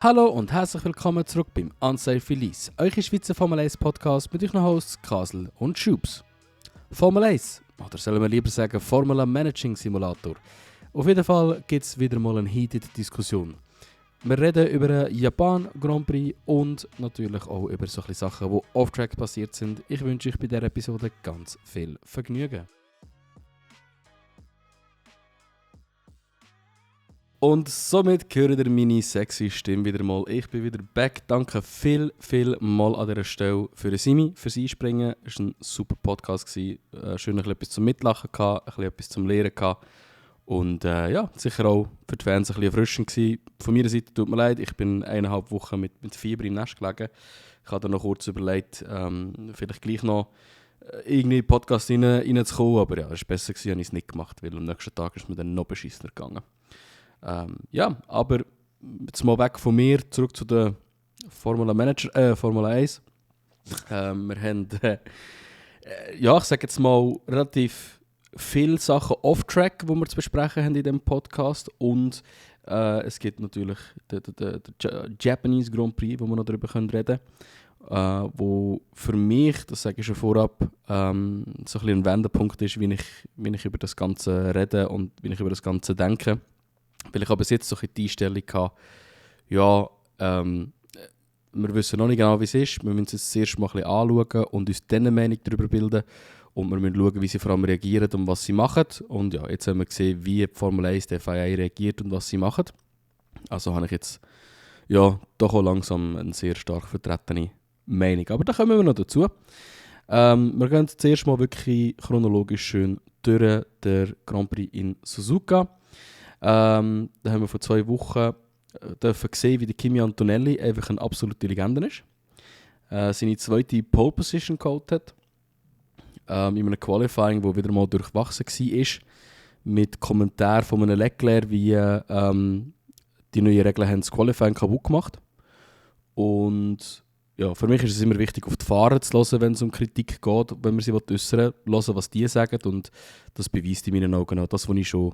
Hallo und herzlich willkommen zurück beim Unsafe Release, eure Schweizer Formel 1 Podcast mit euren Hosts Kasel und Schubs. Formel 1, oder sollen wir lieber sagen Formula Managing Simulator. Auf jeden Fall gibt es wieder mal eine heated Diskussion. Wir reden über den Japan Grand Prix und natürlich auch über solche Sachen, die off-track passiert sind. Ich wünsche euch bei dieser Episode ganz viel Vergnügen. Und somit hören ihr meine sexy Stimme wieder mal. Ich bin wieder back. Danke viel mal an dieser Stelle für den Simi, fürs Einspringen. Es war ein super Podcast. Schön ein bisschen etwas zum Mitlachen, ein bisschen etwas zum Lehren. Und ja, sicher auch für die Fans ein bisschen erfrischend gewesen. Von meiner Seite tut mir leid, ich bin 1,5 Wochen mit Fieber im Nest gelegen. Ich habe dann noch kurz überlegt, vielleicht gleich noch irgendwie in den Podcast reinzukommen. Aber ja, es war besser gewesen, habe ich es nicht gemacht, weil am nächsten Tag ist mir dann noch beschissener gegangen. Ja, aber jetzt mal weg von mir, zurück zu der Formula 1. Wir haben, ja, ich sage jetzt mal, relativ viele Sachen off-track, die wir zu besprechen haben in diesem Podcast. Und es gibt natürlich den Japanese Grand Prix, wo wir noch darüber reden können. Wo für mich, das sage ich schon vorab, so ein bisschen ein Wendepunkt ist, wie ich über das Ganze rede und wie ich über das Ganze denke. Weil ich aber bis jetzt so die Einstellung hatte, ja, wir wissen noch nicht genau, wie es ist. Wir müssen es zuerst mal ein bisschen anschauen und uns dann eine Meinung darüber bilden. Und wir müssen schauen, wie sie vor allem reagieren und was sie machen. Und ja, jetzt haben wir gesehen, wie die Formel 1, die FIA reagiert und was sie machen. Also habe ich jetzt ja, doch auch langsam eine sehr stark vertretene Meinung. Aber da kommen wir noch dazu. Wir gehen zuerst mal wirklich chronologisch schön durch den Grand Prix in Suzuka. Da haben wir vor 2 Wochen dürfen sehen, wie der Kimi Antonelli einfach eine absolute Legende ist. Seine zweite Pole Position geholt hat. In einem Qualifying, das wieder mal durchwachsen war. Mit Kommentaren von einem Leclerc, wie die neuen Regeln haben das Qualifying kaputt gemacht. Und ja, für mich ist es immer wichtig, auf die Fahrer zu hören, wenn es um Kritik geht, wenn man sie äußern will, hören, was die sagen. Und das beweist in meinen Augen auch das, was ich schon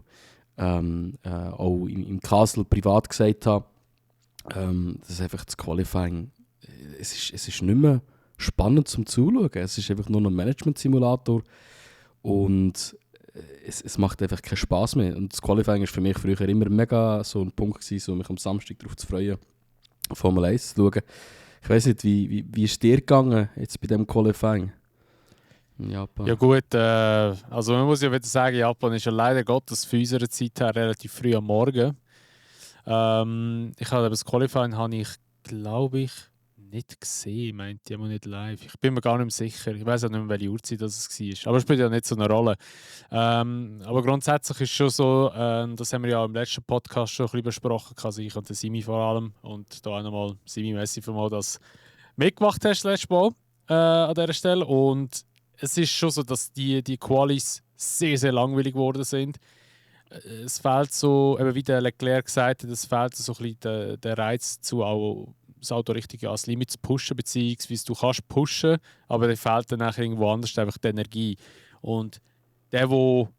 auch im Castle privat gesagt habe, das ist einfach das Qualifying. Es ist nicht mehr spannend zum Zuschauen. Es ist einfach nur noch ein Management-Simulator und es macht einfach keinen Spass mehr. Und das Qualifying war für mich früher immer mega so ein Punkt gewesen, so mich am Samstag darauf zu freuen, Formel 1 zu schauen. Ich weiss nicht, wie ist dir gegangen jetzt bei diesem Qualifying? In Japan. Ja gut, also man muss ja wieder sagen, Japan ist ja leider Gottes für unsere Zeit her relativ früh am Morgen. Ich habe das Qualifying glaube ich, nicht gesehen, meinte ich, aber nicht live. Ich bin mir gar nicht mehr sicher. Ich weiß auch nicht mehr, welche Uhrzeit das war. Aber es spielt ja nicht so eine Rolle. Aber grundsätzlich ist es schon so, das haben wir ja im letzten Podcast schon ein bisschen besprochen, also ich und der Simi vor allem. Und da auch nochmal Simi, merci für mal, dass du mitgemacht hast letztes Mal an dieser Stelle. Und es ist schon so, dass die Qualis sehr, sehr langweilig geworden sind. Es fehlt so, eben wie der Leclerc gesagt hat, es fehlt so ein bisschen der Reiz zu, auch das Auto richtig ans Limit zu pushen, beziehungsweise du kannst pushen, aber dann fehlt dann nachher irgendwo anders einfach die Energie. Und der Pole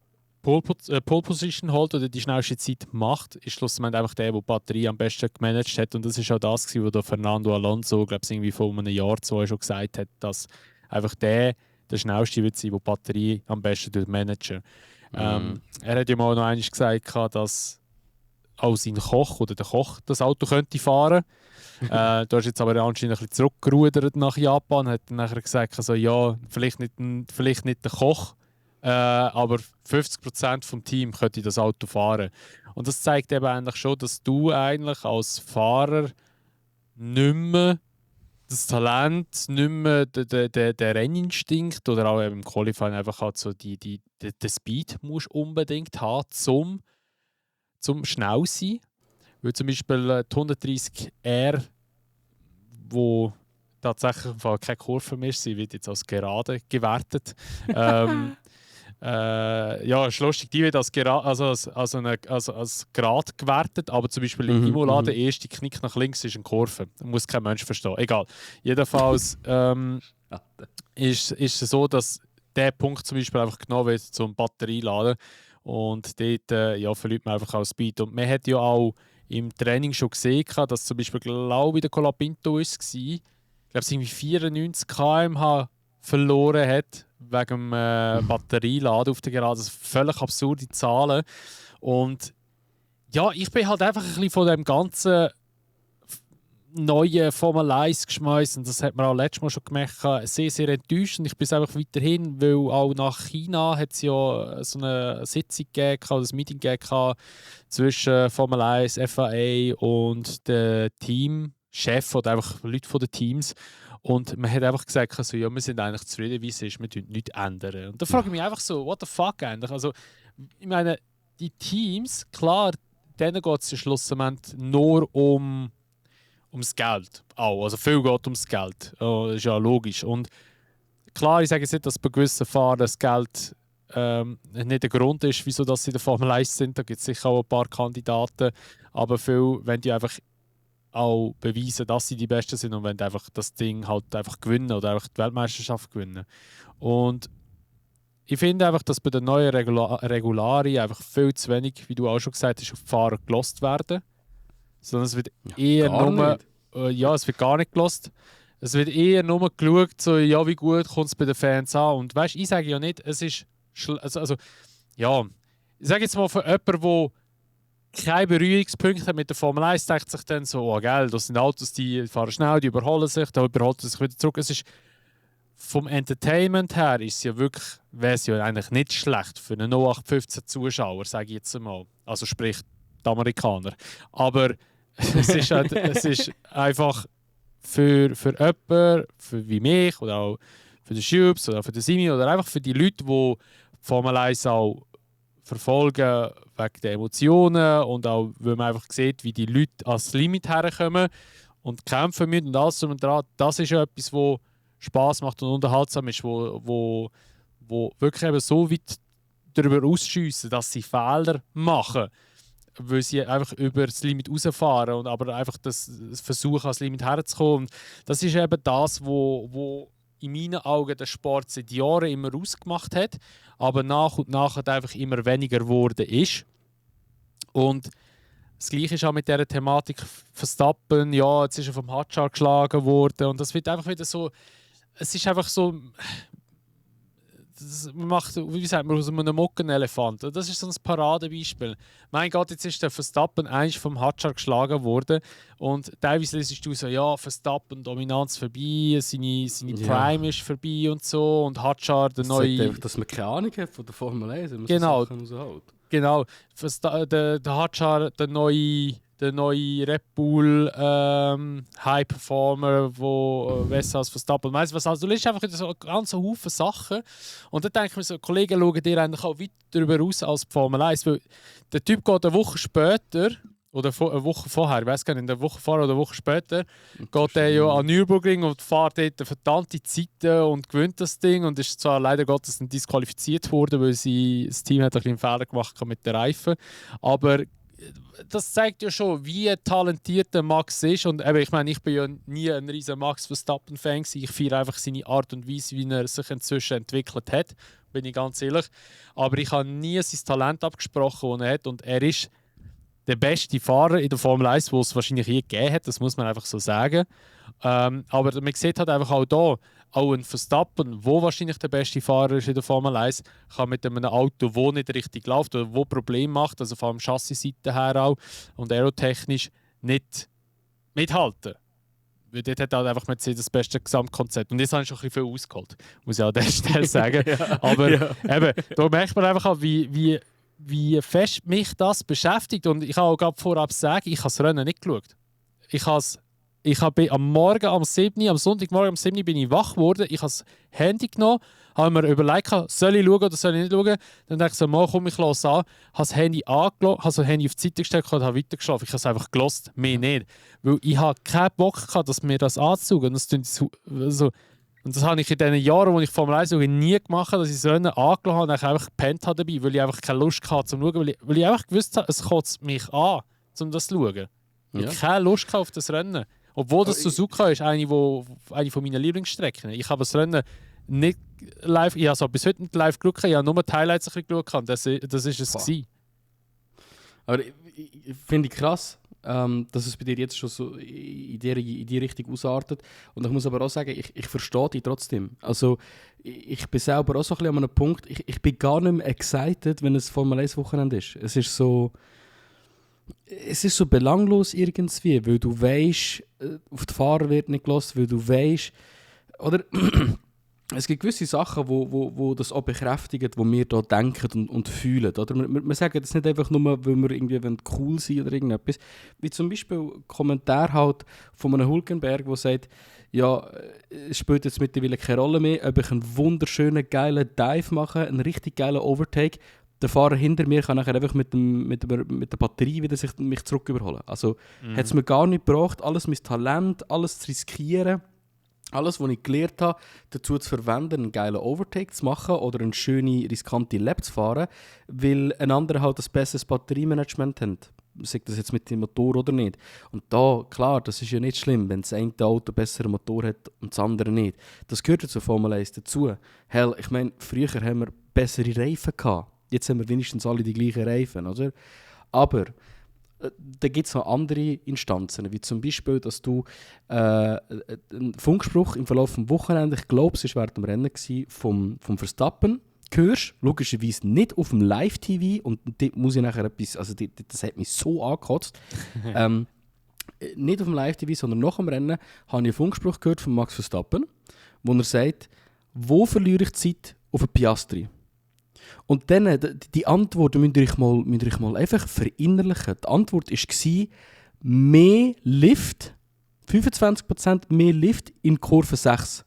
Position holt oder die schnellste Zeit macht, ist schlussendlich einfach der die Batterie am besten gemanagt hat. Und das ist auch das, was Fernando Alonso, glaube ich, irgendwie vor einem Jahr, 2 schon gesagt hat, dass einfach der schnellste wird sein, der die Batterie am besten managen. Er hat ja mal noch einmal gesagt, dass auch sein Koch oder der Koch das Auto könnte fahren. Du hast jetzt aber anscheinend ein bisschen zurückgerudert nach Japan, hat dann nachher gesagt, also, ja, vielleicht nicht der Koch, aber 50% vom Team könnte das Auto fahren. Und das zeigt eben eigentlich schon, dass du eigentlich als Fahrer nicht mehr das Talent, nicht mehr der Renninstinkt oder auch im Qualifying einfach halt so den Speed musst unbedingt haben, zum schnell sein. Weil zum Beispiel die 130R, wo tatsächlich keine Kurve mehr ist, sie wird jetzt als gerade gewertet. Ja, ist lustig, die wird als Grad gewertet, aber zum Beispiel in Imola, der erste Knick nach links ist eine Kurve. Das muss kein Mensch verstehen. Egal. Jedenfalls ist es so, dass der Punkt zum Beispiel einfach genommen wird zum Batterieladen und dort verliert man einfach auch Speed. Und man hat ja auch im Training schon gesehen, dass zum Beispiel, glaube ich, der Colapinto war, ich glaube, es irgendwie 94 km/h verloren hat wegen dem Batterieladen auf der Gerade. Also völlig absurde Zahlen. Und ja, ich bin halt einfach ein bisschen von dem ganzen neuen Formel 1 geschmeißen. Das hat man auch letztes Mal schon gemerkt, sehr, sehr enttäuscht. Und ich bin es einfach weiterhin, weil auch nach China hat es ja so eine Sitzung gegeben, oder ein Meeting gegeben zwischen Formel 1, FIA und dem Teamchef oder einfach Leute von den Teams. Und man hat einfach gesagt, also, ja, wir sind eigentlich zufrieden, wie es ist, wir tun nichts ändern. Und da frage ich mich einfach so, what the fuck eigentlich? Also, ich meine, die Teams, klar, denen geht es schlussendlich nur ums Geld. Auch. Also viel geht ums Geld. Das ist ja logisch. Und klar, ich sage jetzt nicht, dass bei gewissen Fahrern das Geld nicht der Grund ist, wieso dass sie in der Formel 1 sind. Da gibt es sicher auch ein paar Kandidaten. Aber viel, wenn die einfach auch beweisen, dass sie die Besten sind und wenn einfach das Ding halt einfach gewinnen oder einfach die Weltmeisterschaft gewinnen. Und ich finde einfach, dass bei den neuen Regularien einfach viel zu wenig, wie du auch schon gesagt hast, auf die Fahrer gelost werden. Sondern es wird eher nur... ja, es wird gar nicht gelost. Es wird eher nur geschaut, so, ja, wie gut kommt es bei den Fans an. Und weißt, ich sage ja nicht, es ist... Also, ja, ich sage jetzt mal für jemanden, der keine Berührungspunkte hat mit der Formel 1, denkt sich dann so, oh geil, das sind Autos, die fahren schnell, die überholen sich, da überholt er sich wieder zurück. Es ist, vom Entertainment her ist es ja wirklich, wäre es ja eigentlich nicht schlecht für einen 0815 Zuschauer, sage ich jetzt mal. Also sprich, die Amerikaner. Aber es ist, halt, es ist einfach für jemanden, wie mich oder auch für den Schubs oder für den Simi oder einfach für die Leute, die Formel 1 auch verfolgen wegen der Emotionen und auch, weil man einfach sieht, wie die Leute ans Limit herkommen und kämpfen müssen und alles und dran. Das ist ja etwas, was Spass macht und unterhaltsam ist, wo wirklich eben so weit darüber ausschiessen, dass sie Fehler machen, weil sie einfach über das Limit rausfahren und aber einfach das versuchen, ans Limit herzukommen. Und das ist eben das, wo in meinen Augen der Sport seit Jahren immer ausgemacht hat, aber nach und nach halt einfach immer weniger geworden ist. Und das Gleiche ist auch mit dieser Thematik Verstappen, ja, jetzt ist er vom Hadjar geschlagen worden und das wird einfach wieder so, es ist einfach so, das macht, wie sagt man, aus einem Mockenelefant. Das ist so ein Paradebeispiel. Mein Gott, jetzt ist der Verstappen eigentlich vom Hadjar geschlagen worden und teilweise liest du so, ja, Verstappen, Dominanz vorbei, seine Prime ist vorbei und so und Hadjar, der neue... Das sagt einfach, dass man keine Ahnung hat von der Formel 1, wenn man genau, so Sachen raushält. Genau, der Hadjar, der neue Red Bull High Performer, wo besser als Verstappen. Weißt du was? Also, du liest einfach so einen ganzen Haufen Sachen. Und dann denke ich mir so, Kollegen schauen dir eigentlich auch weit darüber aus als die Formel 1. Weil der Typ geht eine Woche später, oder eine Woche vorher, ich weiß gar nicht, eine Woche vorher oder eine Woche später, geht er ja an Nürburgring und fährt dort eine verdammte Zeiten und gewinnt das Ding. Und ist zwar leider Gottes nicht disqualifiziert worden, weil das Team hat ein bisschen einen Fehler gemacht mit den Reifen. Aber das zeigt ja schon, wie talentiert der Max ist. Und eben, ich meine, ich bin ja nie ein riesen Max Verstappen-Fan. Ich feiere einfach seine Art und Weise, wie er sich inzwischen entwickelt hat, bin ich ganz ehrlich. Aber ich habe nie sein Talent abgesprochen, das er hat. Und er ist der beste Fahrer in der Formel 1, den es wahrscheinlich je gegeben hat, das muss man einfach so sagen. Aber man sieht halt einfach auch da, auch ein Verstappen, wo wahrscheinlich der beste Fahrer ist in der Formel 1, kann mit einem Auto, das nicht richtig läuft oder wo Probleme macht, also vor allem Chassis-Seite her auch und aerotechnisch nicht mithalten. Weil dort hat halt einfach Mercedes das beste Gesamtkonzept. Und jetzt habe ich schon ein bisschen viel ausgeholt, muss ich an dieser Stelle sagen. Ja, aber ja. Eben, da merkt man einfach auch, wie fest mich das beschäftigt. Und ich habe auch gerade vorab sagen, ich habe das Rennen nicht geschaut. Ich habe am Sonntagmorgen um 7 bin ich wach geworden, ich habe das Handy genommen, habe mir überlegt, soll ich schauen oder soll ich nicht schauen. Dann dachte ich so, komm, ich lasse an, habe das Handy angelassen, habe das Handy auf die Seite gestellt und habe weitergeschlafen. Ich habe es einfach gelost, mehr nicht. Weil ich habe keinen Bock gehabt, dass mir das anzuschauen. Und das habe ich in den Jahren, wo ich Formel 1 nie gemacht habe, dass ich das Rennen angelassen habe und einfach gepennt habe dabei, weil ich einfach keine Lust hatte zum Schauen, weil ich einfach gewusst habe, es kotzt mich an, um das zu schauen. Ich habe keine Lust auf das Rennen. Obwohl das Suzuka ist eine von meinen Lieblingsstrecken. Ich habe das Rennen nicht live, ich habe bis heute nicht live geschaut, ich habe nur die Highlights ein bisschen geschaut. Das ist es gewesen. Aber ich finde ich krass, dass es bei dir jetzt schon so in die Richtung ausartet. Und ich muss aber auch sagen, ich verstehe dich trotzdem. Also ich bin selber auch so ein bisschen an einem Punkt, ich bin gar nicht mehr excited, wenn es Formel 1 Wochenende ist. Es ist so belanglos irgendwie, weil du weißt, auf die Fahrer wird nicht gelassen, weil du weißt, oder es gibt gewisse Sachen, wo das auch bekräftigen, wo wir hier denken und fühlen. Oder? Wir sagen das nicht einfach nur, weil wir irgendwie cool sind oder irgendetwas. Wie zum Beispiel ein Kommentar halt von einem Hülkenberg, der sagt, ja, es spielt jetzt mittlerweile keine Rolle mehr, ob ich einen wunderschönen, geilen Dive mache, einen richtig geilen Overtake. Der Fahrer hinter mir kann nachher einfach mit der Batterie wieder mich zurück überholen. Also hat es mir gar nicht gebraucht, alles mein Talent, alles zu riskieren. Alles, was ich gelernt habe, dazu zu verwenden, einen geilen Overtake zu machen oder eine schöne, riskante Lap zu fahren, weil ein anderer halt ein besseres Batteriemanagement hat. Sagt das jetzt mit dem Motor oder nicht. Und da, klar, das ist ja nicht schlimm, wenn das eine Auto einen besseren Motor hat und das andere nicht. Das gehört ja zur Formel 1 dazu. Hell, ich meine, früher haben wir bessere Reifen gehabt. Jetzt haben wir wenigstens alle die gleichen Reifen, oder? Aber da gibt es noch andere Instanzen, wie zum Beispiel, dass du einen Funkspruch im Verlauf des Wochenendes, ich glaube, es war während dem Rennen vom Verstappen, hörst, logischerweise nicht auf dem Live-TV, und dort muss ich nachher etwas, also das hat mich so angekotzt, nicht auf dem Live-TV, sondern nach dem Rennen, habe ich einen Funkspruch gehört von Max Verstappen, wo er sagt, wo verliere ich Zeit auf ein Piastri? Und dann, die Antwort müsst ihr euch mal einfach verinnerlichen. Die Antwort war, mehr Lift, 25% mehr Lift in Kurve 6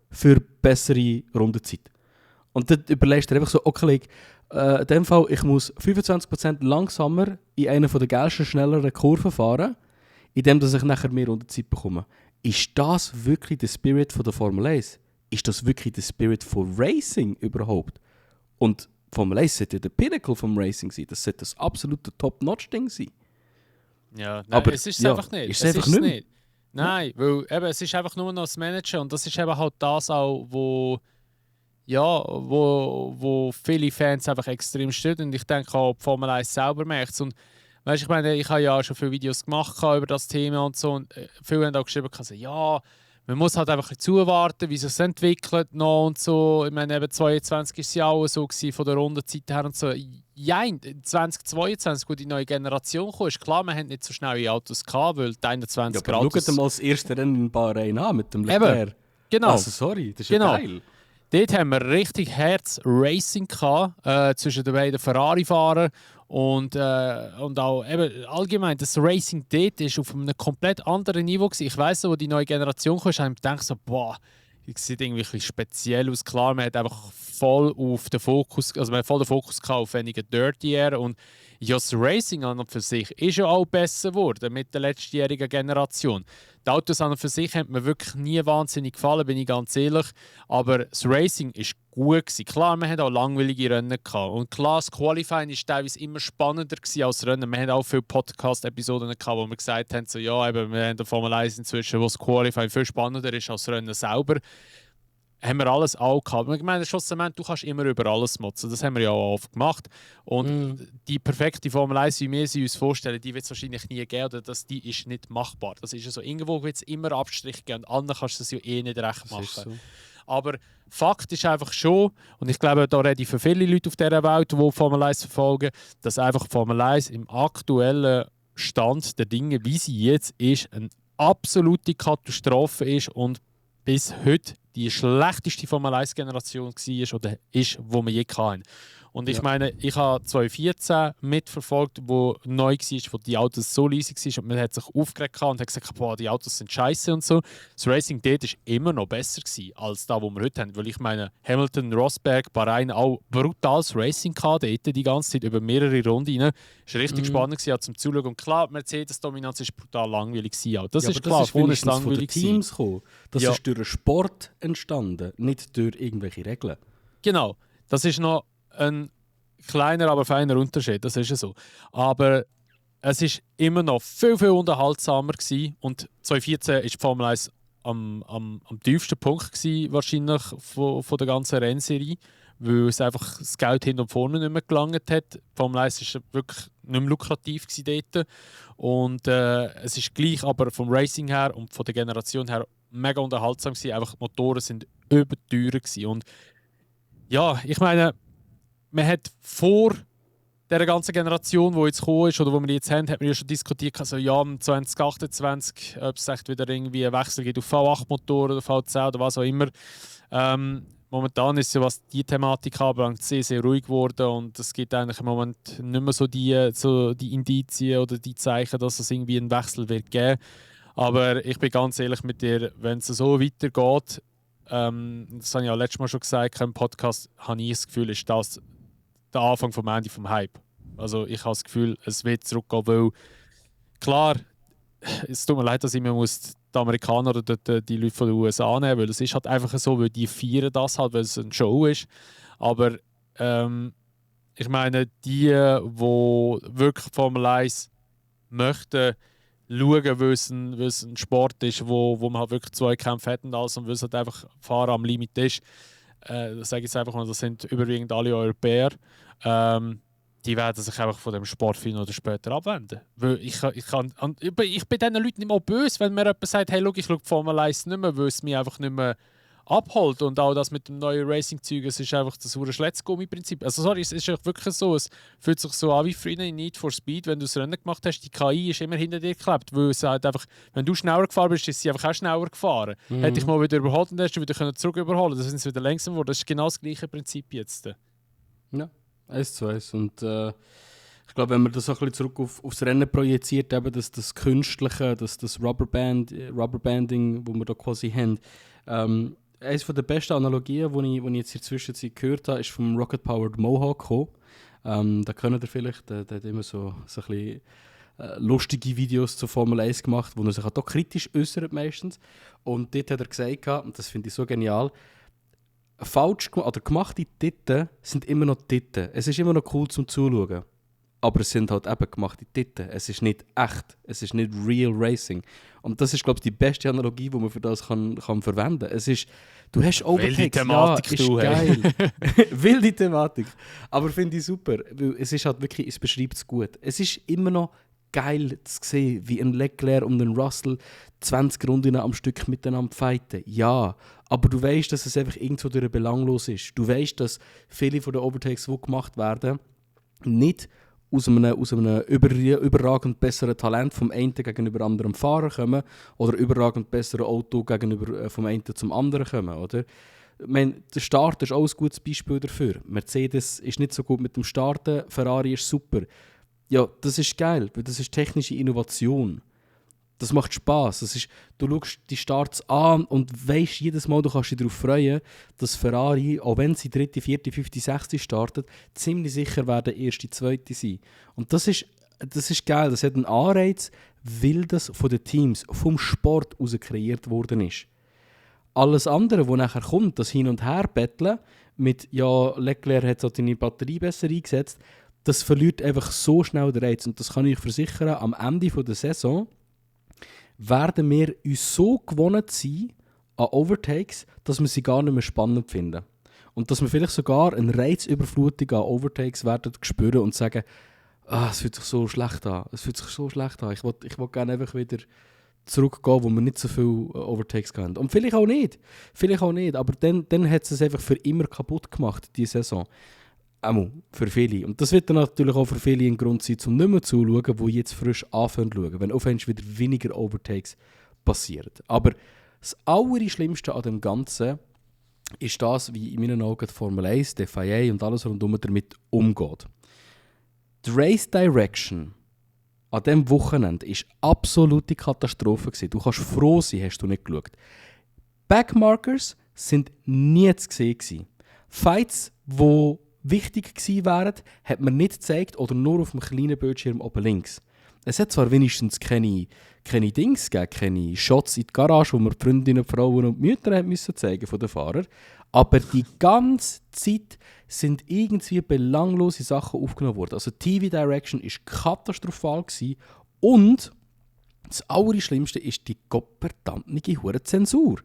für bessere Rundenzeit. Und dann überlegst du dir einfach so, okay, in dem Fall, ich muss 25% langsamer in einer der geilsten, schnelleren Kurven fahren, indem ich nachher mehr Rundenzeit bekomme. Ist das wirklich der Spirit von der Formel 1? Ist das wirklich der Spirit von Racing überhaupt? Und Formel 1 sollte der Pinnacle vom Racing sein. Das sollte das absolute Top-Notch-Ding sein. Ja, nein, aber es ist es ja, einfach nicht. Ist es einfach nicht. Nein, weil eben, es ist einfach nur noch das Managen, und das ist eben halt das auch, wo viele Fans einfach extrem stört, und ich denke auch, die Formel 1 selber merkt es. Und weißt, ich meine, ich habe ja schon viele Videos gemacht über das Thema und so, und viele haben auch geschrieben, ja, man muss halt einfach zuwarten, wie sich es entwickelt noch und so. Ich meine, eben 22 war es ja auch so gewesen, von der Rundenzeit her und so. Ja, 2022, wo die neue Generation kam, ist klar, wir haben nicht so schnelle Autos gehabt, weil die 21 Grad. Schaut mal das erste Rennen in Bahrain an mit dem Leclerc. Eben, genau. Also sorry, das ist ja geil. Dort haben wir richtig Herz-Racing gehabt, zwischen den beiden Ferrari-Fahrern. Und auch eben allgemein, das Racing dort war auf einem komplett anderen Niveau gewesen. Ich weiss, wo die neue Generation kam, habe ich gedacht, so, boah, das sieht irgendwie ein bisschen speziell aus. Klar, man hat einfach voll auf den Fokus, also man hat voll den Fokus gehabt auf weniger Dirty Air. Und ja, das Racing an und für sich ist ja auch besser geworden mit der letztjährigen Generation. Die Autos an und für sich haben mir wirklich nie wahnsinnig gefallen, bin ich ganz ehrlich. Aber das Racing war gut gewesen. Klar, wir hatten auch langweilige Rennen gehabt. Und klar, das Qualifying war teilweise immer spannender gewesen als Rennen. Wir hatten auch viele Podcast-Episoden gehabt, wo wir gesagt haben, so, ja, eben, wir haben der Formel 1 inzwischen, wo das Qualifying viel spannender ist als das Rennen selber. Haben wir alles auch gehabt. Ich meine, schlussendlich, du kannst immer über alles motzen. Das haben wir ja auch oft gemacht. Und die perfekte Formel 1, wie wir sie uns vorstellen, die wird es wahrscheinlich nie geben. Oder die ist nicht machbar. Das ist ja so. Irgendwo wird es immer Abstriche geben. Und anderen kannst du das ja eh nicht recht machen. So. Aber Fakt ist einfach schon, und ich glaube, da rede ich für viele Leute auf dieser Welt, die Formel 1 verfolgen, dass einfach Formel 1 im aktuellen Stand der Dinge, wie sie jetzt ist, eine absolute Katastrophe ist und bis heute die schlechteste Formel 1-Generation war oder ist, die wir je hatten. Und ich meine, ich habe 2014 mitverfolgt, wo neu war, wo die Autos so leise waren und man hat sich aufgeregt und hat gesagt, boah, die Autos sind scheiße und so. Das Racing dort war immer noch besser als das, was wir heute haben. Weil ich meine, Hamilton, Rosberg, Bahrain auch brutales Racing dort die ganze Zeit über mehrere Runden rein. Es war richtig spannend zum Zuschauen. Und klar, die Mercedes-Dominanz war brutal langweilig. Auch. Das ist klar, vorne ist langweilig von den Teams gekommen. Das ist durch den Sport entstanden, nicht durch irgendwelche Regeln. Genau, das ist noch ein kleiner, aber feiner Unterschied, das ist ja so. Aber es war immer noch viel, viel unterhaltsamer gewesen. Und 2014 war die Formel 1 am tiefsten Punkt gewesen, wahrscheinlich von der ganzen Rennserie. weil es einfach das Geld hinten und vorne nicht mehr gelangt hat. Die Formel 1 war wirklich nicht mehr lukrativ dort. Und es ist gleich aber vom Racing her und von der Generation her mega unterhaltsam gewesen. Einfach die Motoren sind überteuer gewesen. Und ja, ich meine, man hat vor dieser ganzen Generation, die jetzt gekommen ist oder die wir jetzt haben, hat man ja schon diskutiert, also ja, 2028, ob es echt wieder irgendwie einen Wechsel gibt auf V8-Motoren oder V10 oder was auch immer. Momentan ist ja, was die Thematik anbelangt, sehr, sehr ruhig geworden und es gibt eigentlich im Moment nicht mehr so die Indizien oder die Zeichen, dass es irgendwie einen Wechsel wird geben. Aber ich bin ganz ehrlich mit dir, wenn es so weitergeht, das habe ich ja letztes Mal schon gesagt im Podcast, habe ich das Gefühl, ist das der Anfang vom Ende vom Hype. Also ich habe das Gefühl, es wird zurückgehen, weil klar, es tut mir leid, dass ich mir muss die Amerikaner oder die Leute von den USA nehmen, weil es ist halt einfach so, weil die feiern das halt, weil es eine Show ist. Aber ich meine, die wirklich Formel 1 möchten schauen, weil es ein Sport ist, wo man halt wirklich zwei Kämpfe hat und alles und weil es halt einfach Fahren am Limit ist. Das sage ich jetzt einfach mal, das sind überwiegend alle Europäer. Die werden sich einfach von dem Sport früher oder später abwenden. Weil ich bin diesen Leuten nicht mal böse, wenn mir jemand sagt, hey, schau, ich schaue die Formel 1 nicht mehr, weil es mich einfach nicht mehr abholt. Und auch das mit dem neuen Racing-Zeug, es ist einfach das hure Schletzgummi-Prinzip. Also sorry, es ist wirklich so, es fühlt sich so an wie früher in Need for Speed, wenn du das Rennen gemacht hast, die KI ist immer hinter dir geklebt, weil es halt einfach, wenn du schneller gefahren bist, ist sie einfach auch schneller gefahren. Hätte ich mal wieder überholt und dann hast du wieder zurück überholen, dann sind sie wieder langsamer geworden. Das ist genau das gleiche Prinzip jetzt. Ja, 1:1. Und ich glaube, wenn man das so ein bisschen zurück aufs Rennen projiziert, eben das Künstliche, das Rubberbanding, das wir da quasi haben, eines der besten Analogien, die ich jetzt in der Zwischenzeit gehört habe, ist vom Rocket Powered Mohawk gekommen. Da kennt ihr vielleicht, der hat immer so ein bisschen lustige Videos zur Formel 1 gemacht, wo er sich auch kritisch äußert meistens. Und dort hat er gesagt, und das finde ich so genial, falsch oder gemachte Titten sind immer noch Titten. Es ist immer noch cool zum Zuschauen. Aber es sind halt eben gemachte Titten. Es ist nicht echt. Es ist nicht real Racing. Und das ist, glaube ich, die beste Analogie, die man für das kann verwenden kann. Es ist, du hast Overtakes, wilde Thematik, ja, ist geil. Wilde Thematik. Aber finde ich super. Weil es ist halt wirklich, es beschreibt es gut. Es ist immer noch geil zu sehen, wie ein Leclerc und ein Russell 20 Runden am Stück miteinander fighten. Ja, aber du weißt, dass es einfach irgendwo durch belanglos ist. Du weißt, dass viele von den Overtakes, die gemacht werden, nicht aus einem überragend besseren Talent vom einen gegenüber anderem Fahrer kommen oder überragend besseren Auto gegenüber vom einen zum anderen kommen, oder? Ich meine, der Start ist auch ein gutes Beispiel dafür. Mercedes ist nicht so gut mit dem Starten, Ferrari ist super. Ja, das ist geil, weil das ist technische Innovation. Das macht Spass. Du schaust die Starts an und weißt jedes Mal, du kannst dich darauf freuen, dass Ferrari, auch wenn sie 3., 4., 5., 6. startet, ziemlich sicher werden 1., 2. sein. Und das ist geil, das hat einen Anreiz, weil das von den Teams, vom Sport aus kreiert worden ist. Alles andere, was nachher kommt, das Hin- und Her-Betteln mit, ja, Leclerc hat seine Batterie besser eingesetzt, das verliert einfach so schnell den Reiz. Und das kann ich euch versichern, am Ende der Saison werden wir uns so gewohnt sein an Overtakes, dass wir sie gar nicht mehr spannend finden. Und dass wir vielleicht sogar eine Reizüberflutung an Overtakes werden spüren und sagen, es fühlt sich so schlecht an. Es fühlt sich so schlecht an. Ich will gerne einfach wieder zurückgehen, wo wir nicht so viele Overtakes haben. Und vielleicht auch nicht. Aber dann hat es einfach für immer kaputt gemacht, diese Saison. Für viele. Und das wird dann natürlich auch für viele ein Grund sein, um nicht mehr zuzuschauen, die jetzt frisch anfangen zu schauen, wenn aufhörst wieder weniger Overtakes passieren. Aber das Allerschlimmste an dem Ganzen ist das, wie in meinen Augen die Formel 1, die FIA und alles rundum damit umgeht. Die Race Direction an diesem Wochenende war absolute Katastrophe gewesen. Du kannst froh sein, hast du nicht geschaut. Backmarkers sind nie zu sehen gewesen. Fights, die wichtig gewesen wären, hat man nicht gezeigt oder nur auf dem kleinen Bildschirm oben links. Es hat zwar wenigstens keine Dings gegeben, keine Shots in die Garage, wo wir die Freundinnen, Frauen und Mütter haben müssen zeigen von den Fahrern, aber die ganze Zeit sind irgendwie belanglose Sachen aufgenommen worden. Also TV Direction war katastrophal gewesen und das Allerschlimmste ist die gottverdammte hure Zensur.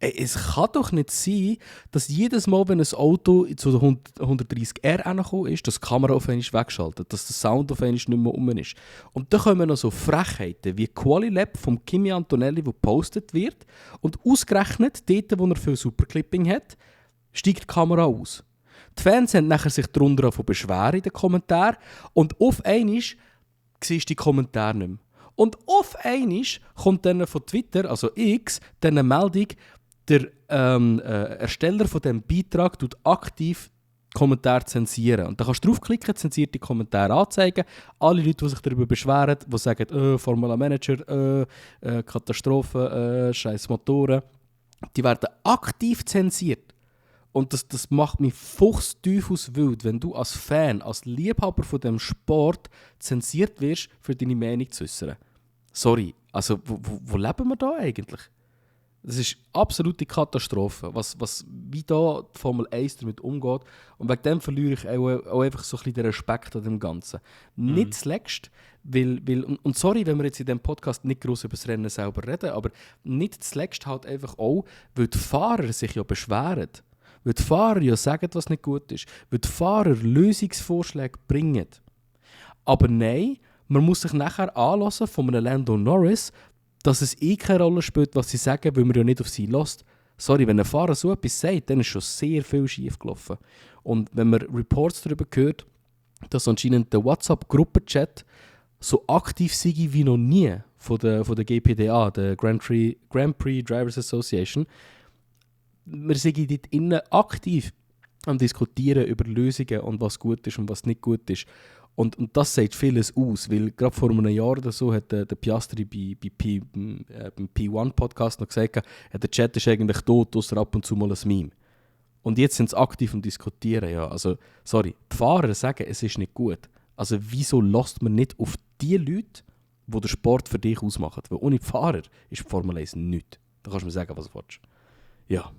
Ey, es kann doch nicht sein, dass jedes Mal, wenn ein Auto zu der 130R angekommen ist, dass die Kamera auf einmal wegschaltet, dass der Sound auf einmal nicht mehr rum ist. Und dann kommen noch so Frechheiten wie Qualilab vom Kimi Antonelli, wo gepostet wird. Und ausgerechnet, dort, wo er viel Superclipping hat, steigt die Kamera aus. Die Fans haben nachher sich darunter von beschweren in den Kommentaren. Und auf einmal siehst du die Kommentare nicht mehr. Und auf einmal kommt dann von Twitter, also X, dann eine Meldung, der Ersteller von diesem Beitrag tut aktiv Kommentare zensieren. Und da kannst du draufklicken, zensierte Kommentare anzeigen. Alle Leute, die sich darüber beschweren, die sagen, Formula Manager, Katastrophe, scheiß Motoren, die werden aktiv zensiert. Und das macht mich fuchsteufelswild, wenn du als Fan, als Liebhaber von dem Sport zensiert wirst, für deine Meinung zu äußern. Sorry, also wo leben wir da eigentlich? Das ist absolute Katastrophe, wie da die Formel 1 damit umgeht. Und wegen dem verliere ich auch einfach so ein bisschen den Respekt an dem Ganzen. Nicht zuletzt, und sorry, wenn wir jetzt in diesem Podcast nicht gross über das Rennen selber reden, aber nicht zuletzt halt einfach auch, weil die Fahrer sich ja beschweren. Weil die Fahrer ja sagen, was nicht gut ist. Weil die Fahrer Lösungsvorschläge bringen. Aber nein, man muss sich nachher anlassen von einem Lando Norris, dass es keine Rolle spielt, was sie sagen, weil man ja nicht auf sie lässt. Sorry, wenn ein Fahrer so etwas sagt, dann ist schon sehr viel schief gelaufen. Und wenn man Reports darüber hört, dass anscheinend der WhatsApp-Gruppenchat so aktiv sei wie noch nie von der GPDA, der Grand Prix Drivers Association, wir sind dort innen aktiv am Diskutieren über Lösungen und was gut ist und was nicht gut ist. Und das sagt vieles aus, weil gerade vor einem Jahr oder so hat der Piastri beim P1-Podcast noch gesagt, der Chat ist eigentlich tot, ausser ab und zu mal ein Meme. Und jetzt sind sie aktiv am Diskutieren. Ja. Also, sorry, die Fahrer sagen, es ist nicht gut. Also wieso lässt man nicht auf die Leute, die den Sport für dich ausmachen? Weil ohne die Fahrer ist die Formel 1 nichts. Da kannst du mir sagen, was du willst. Ja.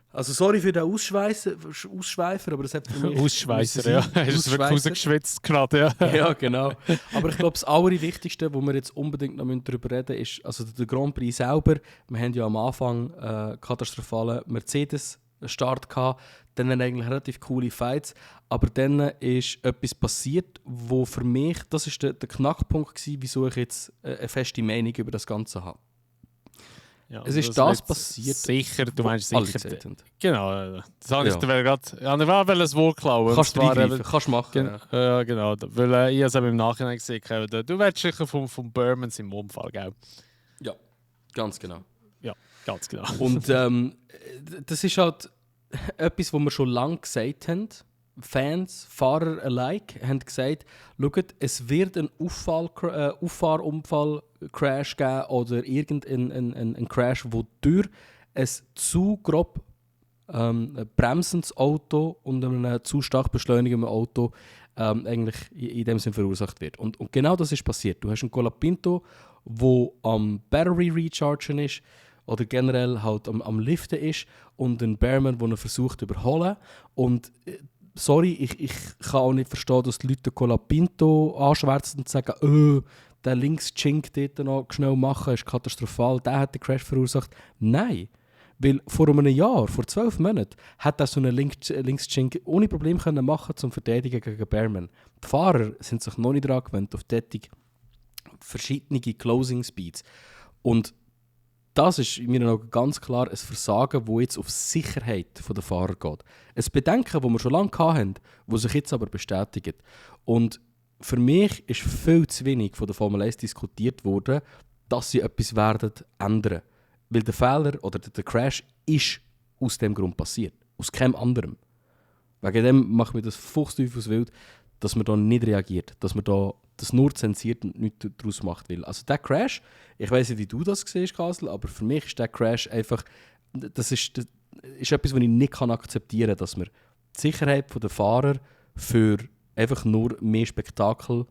Also sorry für den Ausschweifer, aber das hat für mich... Ausschweißer, ja. Hast du es wirklich rausgeschwitzt gerade, ja. Ja, genau. Aber ich glaube, das Allerwichtigste, wo wir jetzt unbedingt noch darüber reden müssen, ist also der Grand Prix selber. Wir haben ja am Anfang katastrophalen Mercedes-Start gehabt, dann eigentlich relativ coole Fights, aber dann ist etwas passiert, wo für mich, das ist der Knackpunkt gewesen, wieso ich jetzt eine feste Meinung über das Ganze habe. Ja, es ist das passiert, sicher, du meinst sicher. Genau, das habe ich dir gerade. Ich wollte ein Wort klauen. Kannst du reingreifen, kannst du machen. Ja, genau. Weil ich habe es im Nachhinein gesehen. Du willst sicher vom Berman im Unfall, gell? Ja, ganz genau. Ja, ganz genau. Und das ist halt etwas, was wir schon lange gesagt haben. Fans, Fahrer alike haben gesagt, schaut, es wird einen Auffahrunfall-Crash geben oder irgendein Crash, wo durch ein zu grob bremsendes Auto und ein zu stark beschleunigendes Auto eigentlich in dem Sinne verursacht wird. Und genau das ist passiert. Du hast einen Colapinto, der am Battery Rechargen ist oder generell halt am Liften ist und einen Bearman, der er versucht zu überholen. Und sorry, ich kann auch nicht verstehen, dass die Leute Colapinto anschwärzen und sagen, der links-Chink dort noch schnell machen, ist katastrophal, der hat den Crash verursacht. Nein, weil vor einem Jahr, vor 12 Monaten, hat er so einen links-Chink ohne Probleme machen zum Verteidigen gegen Bearman. Die Fahrer sind sich noch nicht daran gewöhnt auf verschiedene Closing Speeds. Und das ist in meinen Augen ganz klar ein Versagen, das jetzt auf die Sicherheit der Fahrer geht. Ein Bedenken, das wir schon lange hatten, das sich jetzt aber bestätigt. Und für mich ist viel zu wenig von der Formel 1 diskutiert worden, dass sie etwas werden ändern. Weil der Fehler oder der Crash ist aus dem Grund passiert. Aus keinem anderem. Wegen dem macht mir das fuchsteufelswild, dass man da nicht reagiert. Dass man da das nur zensiert und nichts daraus macht will. Also der Crash, ich weiss nicht, wie du das siehst, Kasel, aber für mich ist der Crash einfach, das ist etwas, was ich nicht akzeptieren kann, dass man die Sicherheit der Fahrer für einfach nur mehr Spektakel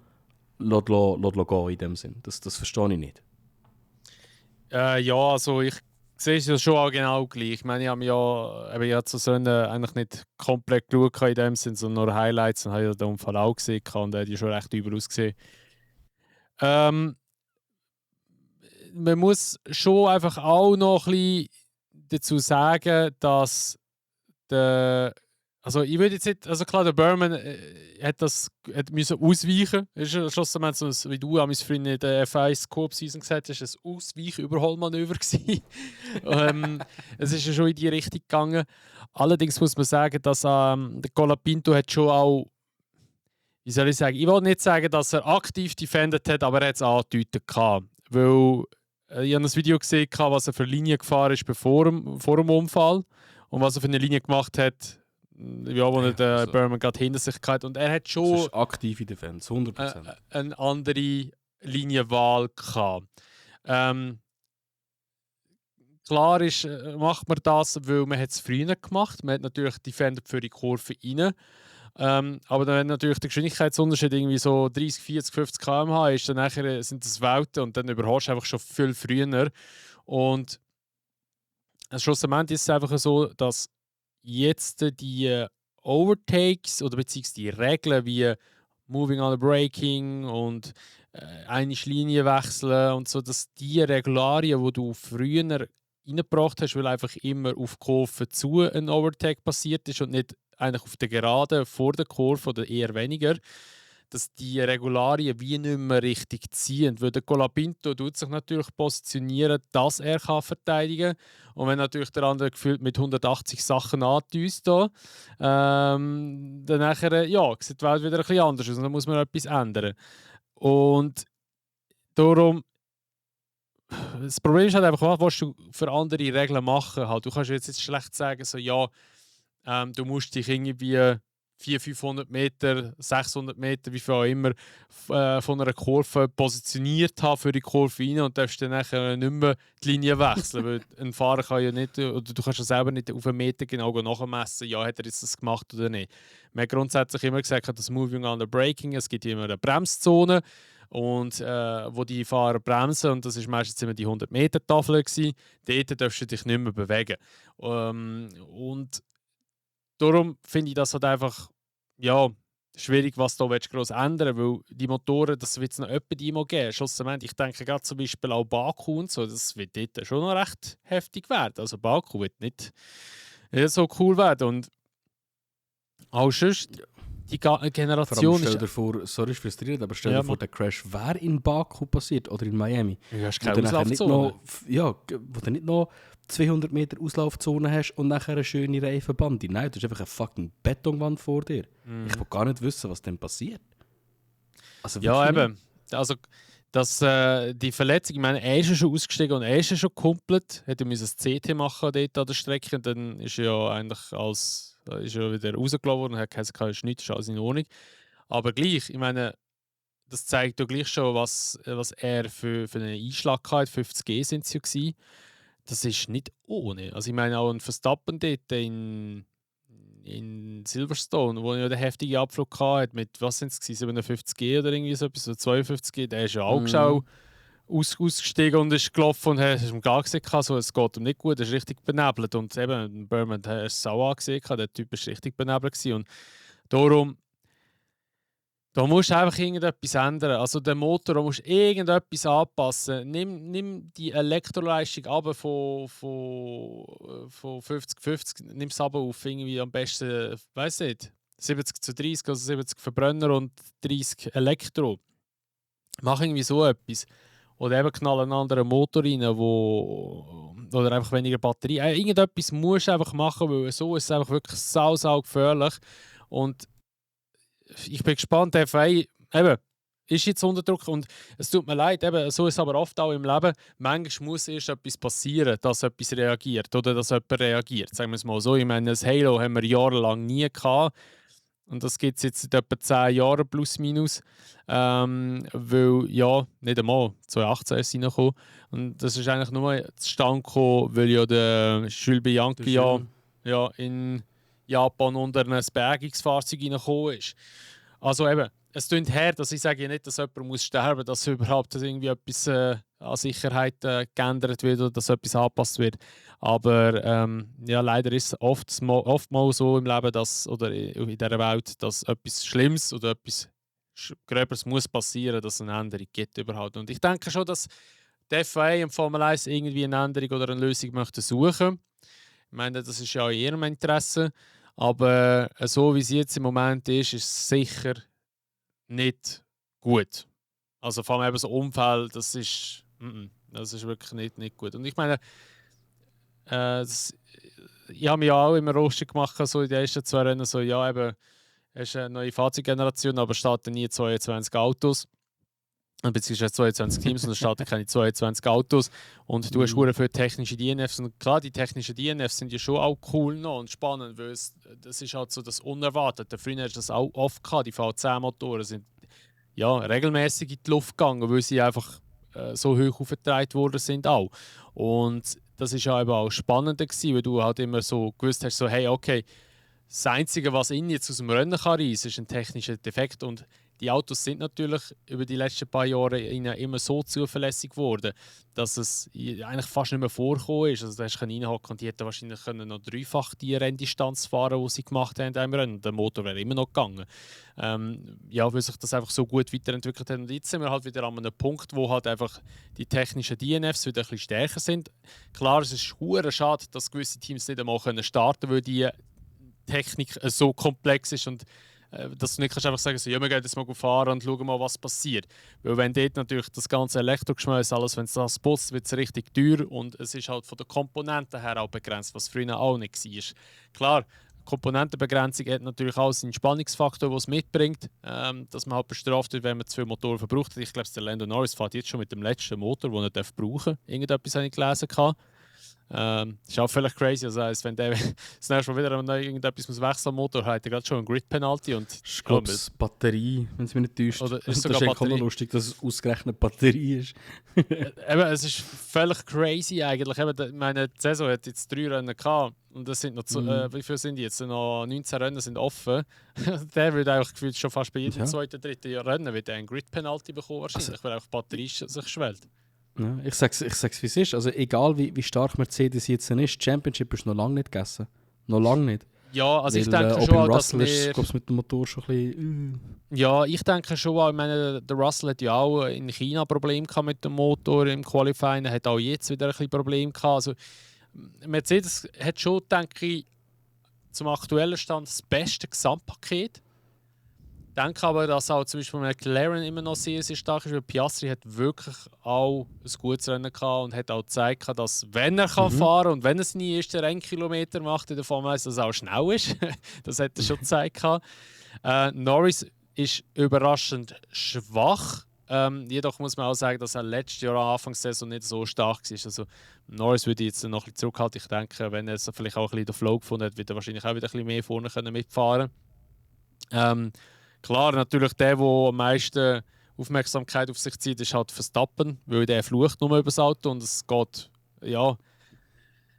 gehen in dem Sinn. Das verstehe ich nicht. Ja, also ich sehe es ja schon auch genau gleich. Ich meine, ich habe ja zu Rennen eigentlich nicht komplett geschaut in dem Sinn, sondern nur Highlights und habe ja den Unfall auch gesehen und der hat ja schon recht übel ausgesehen. Man muss schon einfach auch noch ein bisschen dazu sagen, dass also ich würde jetzt nicht, also klar, der Berman hat müssen ausweichen. Ist ja schlussendlich so, wie du am Freund in der F1 Coop Season gesagt hast, ein Ausweich-Überholmanöver gewesen. Es ist ja schon in die Richtung gegangen. Allerdings muss man sagen, dass der Colapinto hat schon auch, wie soll ich sagen, ich will nicht sagen, dass er aktiv defended hat, aber er hat es angedeutet gehabt. Weil ich habe ein Video gesehen, was er für Linie gefahren ist vor dem Unfall und was er für eine Linie gemacht hat, ja, wo er den Berman gerade hinter sich hatte. Und er hat schon das ist aktive Defense, 100%. Eine andere Linienwahl gehabt. Klar ist, macht man das, weil man es früher gemacht hat. Man hat natürlich defended für die Kurve rein. Aber dann, wenn natürlich der Geschwindigkeitsunterschied irgendwie so 30, 40, 50 km/h ist, dann nachher sind das Welten und dann überholst du einfach schon viel früher. Und schlussendlich ist es einfach so, dass jetzt die Overtakes oder beziehungsweise die Regeln wie Moving on the Braking und eine Linie wechseln und so, dass die Regularien, die du früher reingebracht hast, weil einfach immer auf Kurve zu ein Overtake passiert ist und nicht eigentlich auf der Geraden vor der Kurve oder eher weniger, dass die Regularien wie nicht mehr richtig ziehen. Weil der Colapinto tut sich natürlich positionieren, dass er verteidigen kann. Und wenn natürlich der andere gefühlt mit 180 Sachen antäuscht, dann nachher, ja, sieht die Welt wieder ein bisschen anders aus und dann muss man etwas ändern. Und darum, das Problem ist halt einfach, was du für andere Regeln machen halt. Du kannst jetzt schlecht sagen, so, ja, du musst dich irgendwie 400, 500 Meter, 600 Meter, wie viel auch immer, von einer Kurve positioniert haben für die Kurve rein und darfst dann nachher nicht mehr die Linie wechseln. Weil ein Fahrer kann ja nicht, oder du kannst ja selber nicht auf einen Meter genau nachmessen, ja, hat er jetzt das gemacht oder nicht. Man hat grundsätzlich immer gesagt, das Moving on the Braking, es gibt immer eine Bremszone, und wo die Fahrer bremsen, und das war meistens immer die 100-Meter-Tafel, dort darfst du dich nicht mehr bewegen. Und darum finde ich das halt einfach, ja, schwierig, was da groß ändern, weil die Motoren, das wird es noch etwa mal geben. Schlussendlich, ich denke gerade zum Beispiel auch Baku und so, das wird dort schon noch recht heftig werden. Also Baku wird nicht so cool werden. Und auch sonst, die Generation stell dir vor, sorry, ist frustrierend, aber stell dir vor, der Crash wäre in Baku passiert oder in Miami. Ja, hast keine Auslaufzone. Wo du nicht noch 200 Meter Auslaufzone hast und nachher eine schöne Reifenbande. Nein, du hast einfach eine fucking Betonwand vor dir. Ich will gar nicht wissen, was dann passiert. Also, ja, eben. Also, die Verletzung, ich meine, er ist ja schon ausgestiegen und er ist ja schon komplett. Hätte er ein CT machen dort an der Strecke und dann ist er ja eigentlich ist er wieder rausgelassen worden und hat gesagt, es ist nichts, ist alles in Ordnung. Aber gleich, ich meine, das zeigt ja gleich schon, was er für einen Einschlag hatte. 50G sind es ja gewesen. Das ist nicht ohne. Also ich meine auch ein Verstappen dort in Silverstone, wo er ja den heftigen Abflug hatte, mit, was sind es, 57G oder irgendwie so etwas, oder 52G, der ist ja auch schon ausgestiegen und ist gelaufen und hast ihm gar gesehen, so, es geht ihm nicht gut, er ist richtig benebelt. Und eben, Berman hat es auch angesehen, der Typ war richtig benebelt gewesen. Und darum, da musst du einfach irgendetwas ändern. Also der Motor, da musst du irgendetwas anpassen. Nimm die Elektroleistung ab von 50-50, nimm es aber auf irgendwie am besten, weiss nicht, 70:30, also 70 Verbrenner und 30 Elektro. Mach irgendwie so etwas. Oder eben knall einen anderen Motor rein, oder einfach weniger Batterie. Irgendetwas musst du einfach machen, weil so ist es einfach wirklich sau gefährlich. Und ich bin gespannt, der FI eben, ist jetzt unter Druck und es tut mir leid, eben, so ist es aber oft auch im Leben. Manchmal muss erst etwas passieren, dass etwas reagiert oder dass jemand reagiert. Sagen wir es mal so. Ich meine, das Halo haben wir jahrelang nie gehabt. Und das gibt es jetzt seit etwa 10 Jahren plus minus. Weil, ja, nicht einmal, 2018 ist es reingekommen. Und das ist eigentlich nur zustande gekommen, weil ja der Jules Bianchi ja in Japan unter ein Bergungsfahrzeug reingekommen ist. Also eben, es klingt her, dass ich sage nicht, dass jemand muss sterben muss, dass überhaupt irgendwie etwas an Sicherheit geändert wird oder dass etwas angepasst wird. Aber ja, leider ist es oftmals so im Leben, oder in dieser Welt, dass etwas Schlimmes oder etwas Gröberes muss passieren, dass es eine Änderung gibt überhaupt. Und ich denke schon, dass die FIA im Formel 1 irgendwie eine Änderung oder eine Lösung möchte suchen. Ich meine, das ist ja in ihrem Interesse. Aber so wie es jetzt im Moment ist es sicher nicht gut. Also vor allem eben so Umfeld, das ist wirklich nicht gut. Und ich meine, ich habe mich ja auch immer lustig gemacht, so in den ersten 2 Rennen, so ja eben, es ist eine neue Fahrzeuggeneration, aber starten nie 22 Autos. Beziehungsweise 22 Teams und es starten keine 22 Autos. Und du hast sehr viele technische DNFs. Und klar, die technischen DNFs sind ja schon auch cool noch und spannend, weil das ist halt so das Unerwartete. Früher hast du das auch oft gehabt. Die V10-Motoren sind ja regelmäßig in die Luft gegangen, weil sie einfach so hoch aufgetragen worden sind auch. Und das ist ja eben auch spannender gewesen, weil du halt immer so gewusst hast, so hey, okay, das Einzige, was ihn jetzt aus dem Rennen kann reissen, ist ein technischer Defekt. Und die Autos sind natürlich über die letzten paar Jahre immer so zuverlässig geworden, dass es eigentlich fast nicht mehr vorgekommen ist. Also, da hast du reinhocken und die hätten wahrscheinlich noch dreifach die Renndistanz fahren, die sie gemacht haben in diesem Rennen. Der Motor wäre immer noch gegangen. Ja, weil sich das einfach so gut weiterentwickelt hat. Und jetzt sind wir halt wieder an einem Punkt, wo halt einfach die technischen DNFs wieder ein bisschen stärker sind. Klar, es ist verdammt schade, dass gewisse Teams nicht einmal starten können, weil die Technik so komplex ist und dass du nicht kannst einfach sagen so, ja, wir gehen jetzt mal fahren und schauen mal, was passiert. Weil wenn dort natürlich das ganze Elektrogeschmäus, alles, wenn es das putzt, wird es richtig teuer und es ist halt von den Komponenten her auch begrenzt, was früher auch nicht war. Klar, Komponentenbegrenzung hat natürlich auch seinen Spannungsfaktor, den es mitbringt, dass man halt bestraft wird, wenn man zu viel Motor verbraucht. Ich glaube, der Lando Norris fährt jetzt schon mit dem letzten Motor, den er brauchen darf. Irgendetwas habe ich gelesen. Ist auch völlig crazy. Also, wenn der das nächste Mal wieder irgendetwas muss wechseln am Motor, hat er gerade schon ein Grid-Penalty. Ich glaube, es ist Batterie, wenn es mich nicht täuscht. Oder das ist eigentlich auch noch lustig, dass es ausgerechnet Batterie ist. Eben, es ist völlig crazy eigentlich. Eben, meine Saison hat jetzt 3 Rennen gehabt und das sind noch wie viele sind die jetzt? Noch 19 Rennen sind offen. Der wird eigentlich gefühlt schon fast bei jedem zweiten, dritten Rennen wird ein Grid-Penalty bekommen wahrscheinlich, weil auch die Batterie sich schwellt. Ja, ich sag's wie es ist. Also egal wie stark Mercedes jetzt ist, Championship ist noch lange nicht gegessen. Noch lange nicht. Ja, also weil, ich denke schon, dass Russell ist, glaub's, mit dem Motor schon ein bisschen... Ja, ich denke schon, ich meine, der Russell hat ja auch in China Probleme gehabt mit dem Motor im Qualifying, er hat auch jetzt wieder ein bisschen Probleme gehabt. Also Mercedes hat schon, denke ich, zum aktuellen Stand das beste Gesamtpaket. Ich denke aber, dass auch zum Beispiel McLaren immer noch sehr, sehr stark ist, weil Piastri hat wirklich auch ein gutes Rennen gehabt und hat auch gezeigt, dass wenn er kann fahren und wenn er seine ersten Rennkilometer macht in der Formel 1, dass er auch schnell ist. Das hat er schon gezeigt. Norris ist überraschend schwach. Jedoch muss man auch sagen, dass er letztes Jahr am Anfang der Saison nicht so stark war. Also Norris würde ich jetzt noch ein bisschen zurückhalten. Ich denke, wenn er vielleicht auch ein bisschen den Flow gefunden hat, wird er wahrscheinlich auch wieder ein bisschen mehr vorne mitfahren können. Klar, natürlich der am meisten Aufmerksamkeit auf sich zieht, ist halt Verstappen, weil der flucht nur über das Auto und es geht ja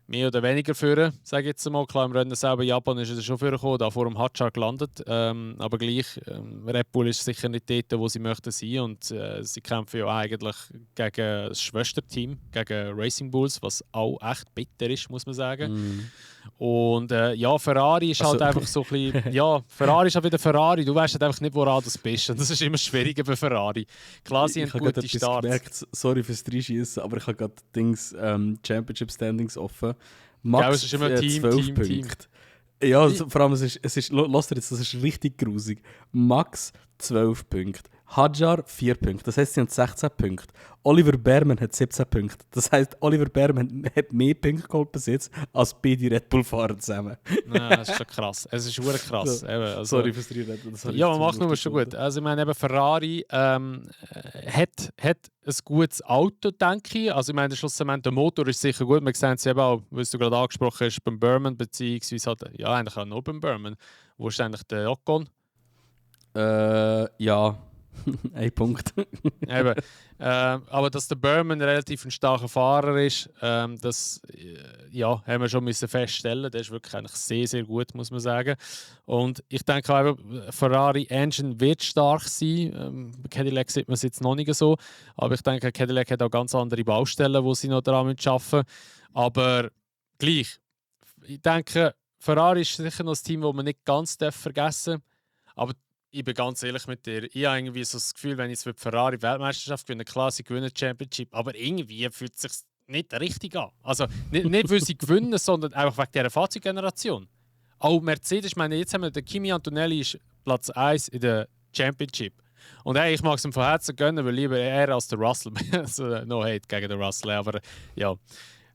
mehr oder weniger führen, sage ich jetzt mal. Klar, im Rennen selber in Japan ist er schon vorgekommen, da vor dem Hadjar gelandet. Aber gleich, Red Bull ist sicher nicht dort, wo sie möchten sein. Und sie kämpfen ja eigentlich gegen das Schwesterteam, gegen Racing Bulls, was auch echt bitter ist, muss man sagen. Und ja, Ferrari ist halt einfach so ein bisschen... Ja, Ferrari ist halt wieder Ferrari. Du weißt halt einfach nicht, woran du bist. Und das ist immer schwieriger bei Ferrari. Klar, sie haben gute Starts. Gemerkt, sorry fürs Reinschießen, aber ich habe gerade Championship Standings offen. Max ja, es ist immer 12 Punkte. Ja, also, vor allem, lass dir jetzt, das ist richtig grusig. Max 12 Punkte. Hadjar 4 Punkte, das heisst, sie haben 16 Punkte. Oliver Behrman hat 17 Punkte. Das heisst, Oliver Behrman hat mehr Punkte geholt bis jetzt als beide Red Bull-Fahrer zusammen. Nein, das ist schon krass. Es ist wirklich krass. So. Also, sorry fürs Reinreden. Ja, man macht nur schon gut. Also ich meine, eben Ferrari hat ein gutes Auto, denke ich. Also ich meine, schlussendlich der Motor ist sicher gut. Wir sehen es eben auch, was du gerade angesprochen hast, beim Berman, beziehungsweise halt, ja, eigentlich auch nur beim Berman. Wo ist eigentlich der Ocon? Ja. Ein Punkt. Eben, aber dass der Berman relativ ein starker Fahrer ist, das ja, haben wir schon müssen feststellen. Der ist wirklich eigentlich sehr, sehr gut, muss man sagen. Und ich denke auch, Ferrari Engine wird stark sein. Bei Cadillac sieht man es jetzt noch nicht so. Aber ich denke, Cadillac hat auch ganz andere Baustellen, wo sie noch daran arbeiten müssen. Aber gleich, ich denke, Ferrari ist sicher noch ein Team, das man nicht ganz vergessen darf. Aber ich bin ganz ehrlich mit dir. Ich habe irgendwie so das Gefühl, wenn ich jetzt für die Ferrari Weltmeisterschaft gewinne, klar, sie gewinnen die Championship, aber irgendwie fühlt es sich nicht richtig an. Also nicht weil sie gewinnen, sondern einfach wegen dieser Fahrzeuggeneration. Auch Mercedes, ich meine, jetzt haben wir den Kimi Antonelli ist Platz 1 in der Championship. Und hey, ich mag es ihm von Herzen gönnen, weil lieber er als der Russell. Also, no hate gegen den Russell, aber ja,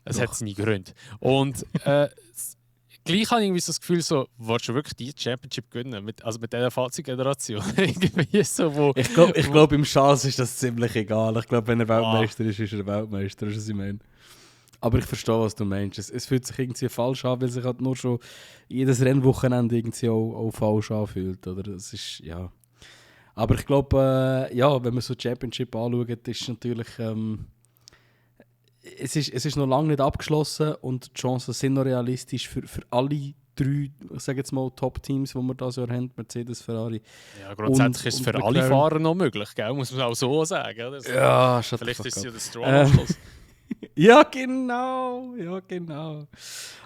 es hat seine Gründe. Und gleich habe ich irgendwie so das Gefühl, so, willst du wirklich die Championship gewinnen? Mit dieser Fahrzeuggeneration? Irgendwie so, wo... Ich glaub, im Charles ist das ziemlich egal. Ich glaube, wenn er Weltmeister ist, ist er Weltmeister. Das ist, was ich meine. Aber ich verstehe, was du meinst. Es fühlt sich irgendwie falsch an, weil sich halt nur schon jedes Rennwochenende irgendwie auch falsch anfühlt. Oder? Das ist, ja. Aber ich glaube, ja, wenn man so die Championship anschaut, ist natürlich... es ist noch lange nicht abgeschlossen und die Chancen sind noch realistisch für alle 3, ich sage jetzt mal, Top-Teams, die wir dieses Jahr haben, Mercedes, Ferrari. Ja, grundsätzlich ist es für alle Fahrer noch möglich, gell? Muss man auch so sagen. Oder? Also, ja, vielleicht ist es ja der Stroll am Schluss. Ja, genau.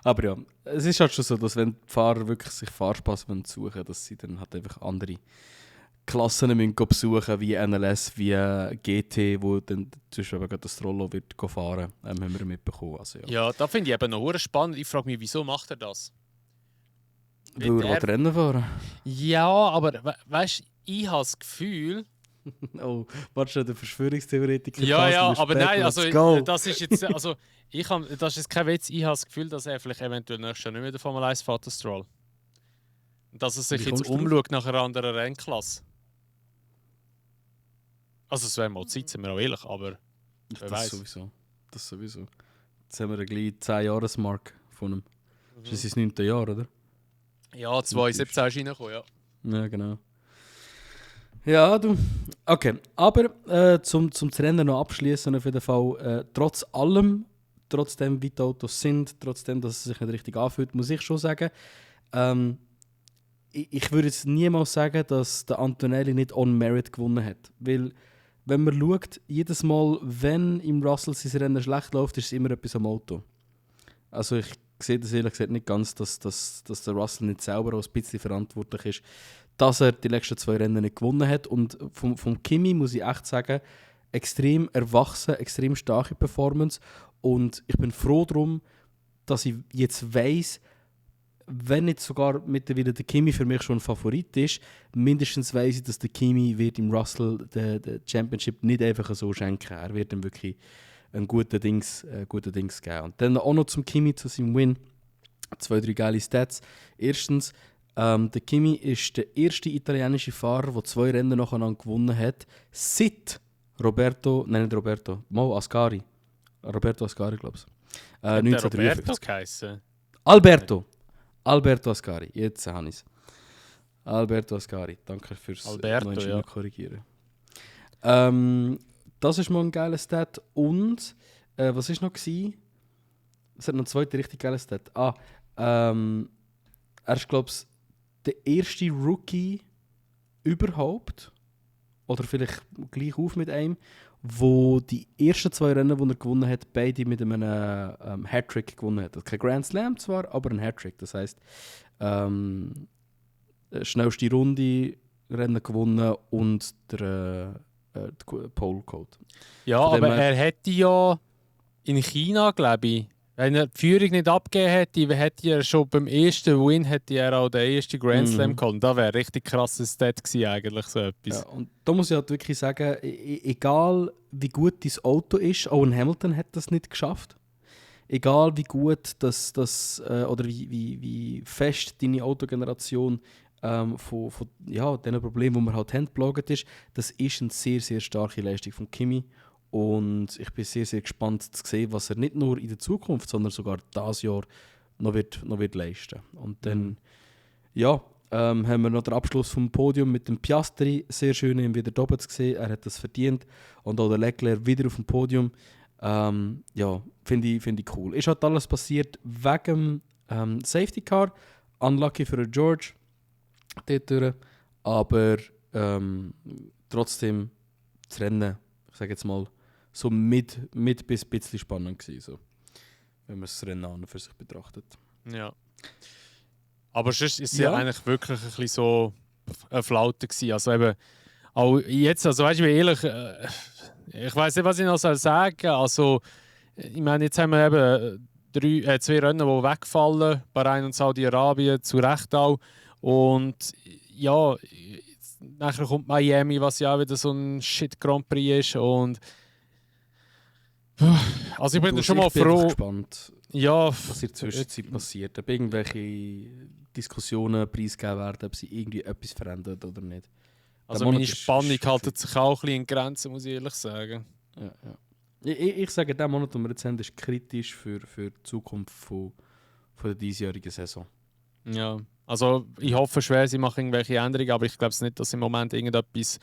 Aber ja, es ist halt schon so, dass wenn die Fahrer wirklich sich Fahrspaß suchen wollen, dass sie dann halt einfach andere Klassen müssen besuchen, wie NLS, wie GT, wo dann zum Beispiel das Rollo wird fahren, haben wir mitbekommen. Also, ja, da finde ich eben noch spannend. Ich frage mich, wieso macht er das? Weil er Rennen fahren. Ja, aber weißt du, ich habe das Gefühl... Oh, warte schon, der Verschwörungstheoretiker. Ja, aber nein, also das ist jetzt... Also, das ist jetzt kein Witz, ich habe das Gefühl, dass er vielleicht eventuell nächstes Jahr nicht mehr der Formel 1 fährt, der Stroll. Dass er sich jetzt umschaut nach einer anderen Rennklasse. Also es wäre mal Zeit, sind wir auch ehrlich, aber wer weiß. Das sowieso. Jetzt haben wir gleich 10-Jahres-Mark von ihm. Das ist sein 9. Jahr, oder? Ja, 2017 ist reingekommen, ja. Ja, genau. Ja, du. Okay, aber zum Rennen noch abschließen auf jeden Fall. Trotz allem, trotzdem wie die Autos sind, trotzdem, dass es sich nicht richtig anfühlt, muss ich schon sagen, ich würde jetzt niemals sagen, dass der Antonelli nicht on Merit gewonnen hat. Weil, wenn man schaut, jedes Mal, wenn im Russell sein Rennen schlecht läuft, ist es immer etwas am Auto. Also ich sehe das ehrlich gesagt nicht ganz, dass der Russell nicht selber auch ein bisschen verantwortlich ist, dass er die letzten 2 Rennen nicht gewonnen hat. Und vom Kimi muss ich echt sagen, extrem erwachsen, extrem starke Performance. Und ich bin froh darum, dass ich jetzt weiss, wenn nicht sogar mittlerweile der Kimi für mich schon ein Favorit ist, mindestens weiss ich, dass der Kimi wird im Russell den Championship nicht einfach so schenken. Er wird ihm wirklich ein guter Dings geben. Und dann auch noch zum Kimi, zu seinem Win. 2, 3 geile Stats. Erstens, der Kimi ist der erste italienische Fahrer, der 2 Rennen nacheinander gewonnen hat, seit Roberto Ascari. Roberto Ascari, glaube ich. 1953. Alberto Ascari, jetzt habe ich es. Alberto Ascari, danke fürs Korrigieren. Das ist mal ein geiler Stat. Und, was war noch? Es hat noch einen zweiten richtig geilen Stat. Er ist, glaube ich, der erste Rookie überhaupt, oder vielleicht gleich auf mit einem, wo die ersten 2 Rennen, die er gewonnen hat, beide mit einem Hattrick gewonnen hat. Kein Grand Slam zwar, aber ein Hattrick. Das heisst, schnellste Runde Rennen gewonnen und der Pole Code. Ja, aber er hätte ja in China, glaube ich, wenn er die Führung nicht abgegeben hätte, hätte er schon beim ersten Win hätte er auch den ersten Grand Slam gehabt. Das wäre ein richtig krasses Stat gewesen, eigentlich, so etwas. Ja, und da muss ich halt wirklich sagen, egal wie gut dein Auto ist, auch ein Hamilton hat das nicht geschafft. Egal wie gut oder wie fest deine Autogeneration von diesen Problemen, die wir halt haben, geplagt ist, das ist eine sehr, sehr starke Leistung von Kimi. Und ich bin sehr, sehr gespannt zu sehen, was er nicht nur in der Zukunft, sondern sogar dieses Jahr noch wird leisten. Und dann haben wir noch den Abschluss vom Podium mit dem Piastri. Sehr schön, ihn wieder oben zu sehen. Er hat das verdient. Und auch der Leclerc wieder auf dem Podium. Finde ich cool. Ist halt alles passiert wegen Safety Car. Unlucky für George. Dort. Aber trotzdem das Rennen, ich sage jetzt mal, so mit bis ein bisschen spannend gewesen, so, wenn man das Rennen an und für sich betrachtet. Ja. Aber sonst ist es ja eigentlich wirklich ein bisschen so eine Flaute gewesen. Also eben, auch jetzt, also weißt du, ehrlich, ich weiß nicht, was ich noch sagen soll. Also ich meine, jetzt haben wir eben 2 Rennen, die wegfallen, Bahrain und Saudi-Arabien, zu Recht auch. Und ja, nachher kommt Miami, was ja auch wieder so ein Shit Grand Prix ist. Und also ich bin schon mal Ich bin einfach froh. gespannt, Ja, was in der Zwischenzeit passiert. Ob irgendwelche Diskussionen preisgegeben werden, ob sie irgendwie etwas verändert oder nicht. also Der Monat meine ist Spannung schon haltet sich auch ein bisschen in Grenzen, muss ich ehrlich sagen. Ja, ja. Ich sage, der Monat, den wir jetzt haben, ist kritisch für die Zukunft von der diesjährigen Saison. Ja, also ich hoffe schwer, sie machen irgendwelche Änderungen, aber ich glaube nicht, dass im Moment irgendetwas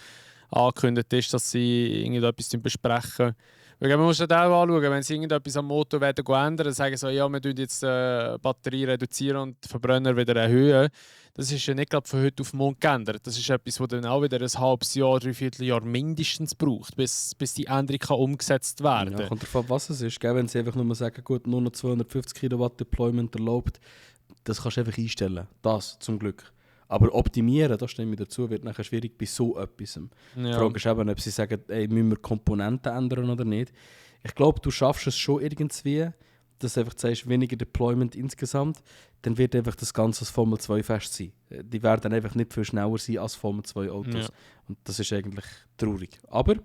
angekündigt ist, dass sie irgendetwas besprechen. Weil man muss halt auch anschauen, wenn sie irgendetwas am Motor ändern wollen, sagen so, ja, wir tun jetzt die Batterie reduzieren und den Verbrenner wieder erhöhen. Das ist ja nicht gerade von heute auf morgen geändert. Das ist etwas, das dann auch wieder ein halbes Jahr, 3/4 Jahr mindestens braucht, bis die Änderung kann umgesetzt werden Ja, kann. kommt davon, was es ist. Gell? Wenn sie einfach nur sagen, gut, nur noch 250 Kilowatt Deployment erlaubt, das kannst du einfach einstellen. Das, zum Glück. Aber optimieren, da stimme ich dazu, wird nachher schwierig bei so etwas. Die Frage ist eben, ob sie sagen, ey, müssen wir Komponenten ändern oder nicht. Ich glaube, du schaffst es schon irgendwie, dass du einfach sagst, weniger Deployment insgesamt, dann wird einfach das Ganze als Formel 2 fest sein. Die werden einfach nicht viel schneller sein als Formel 2 Autos. Ja. Und das ist eigentlich traurig. Aber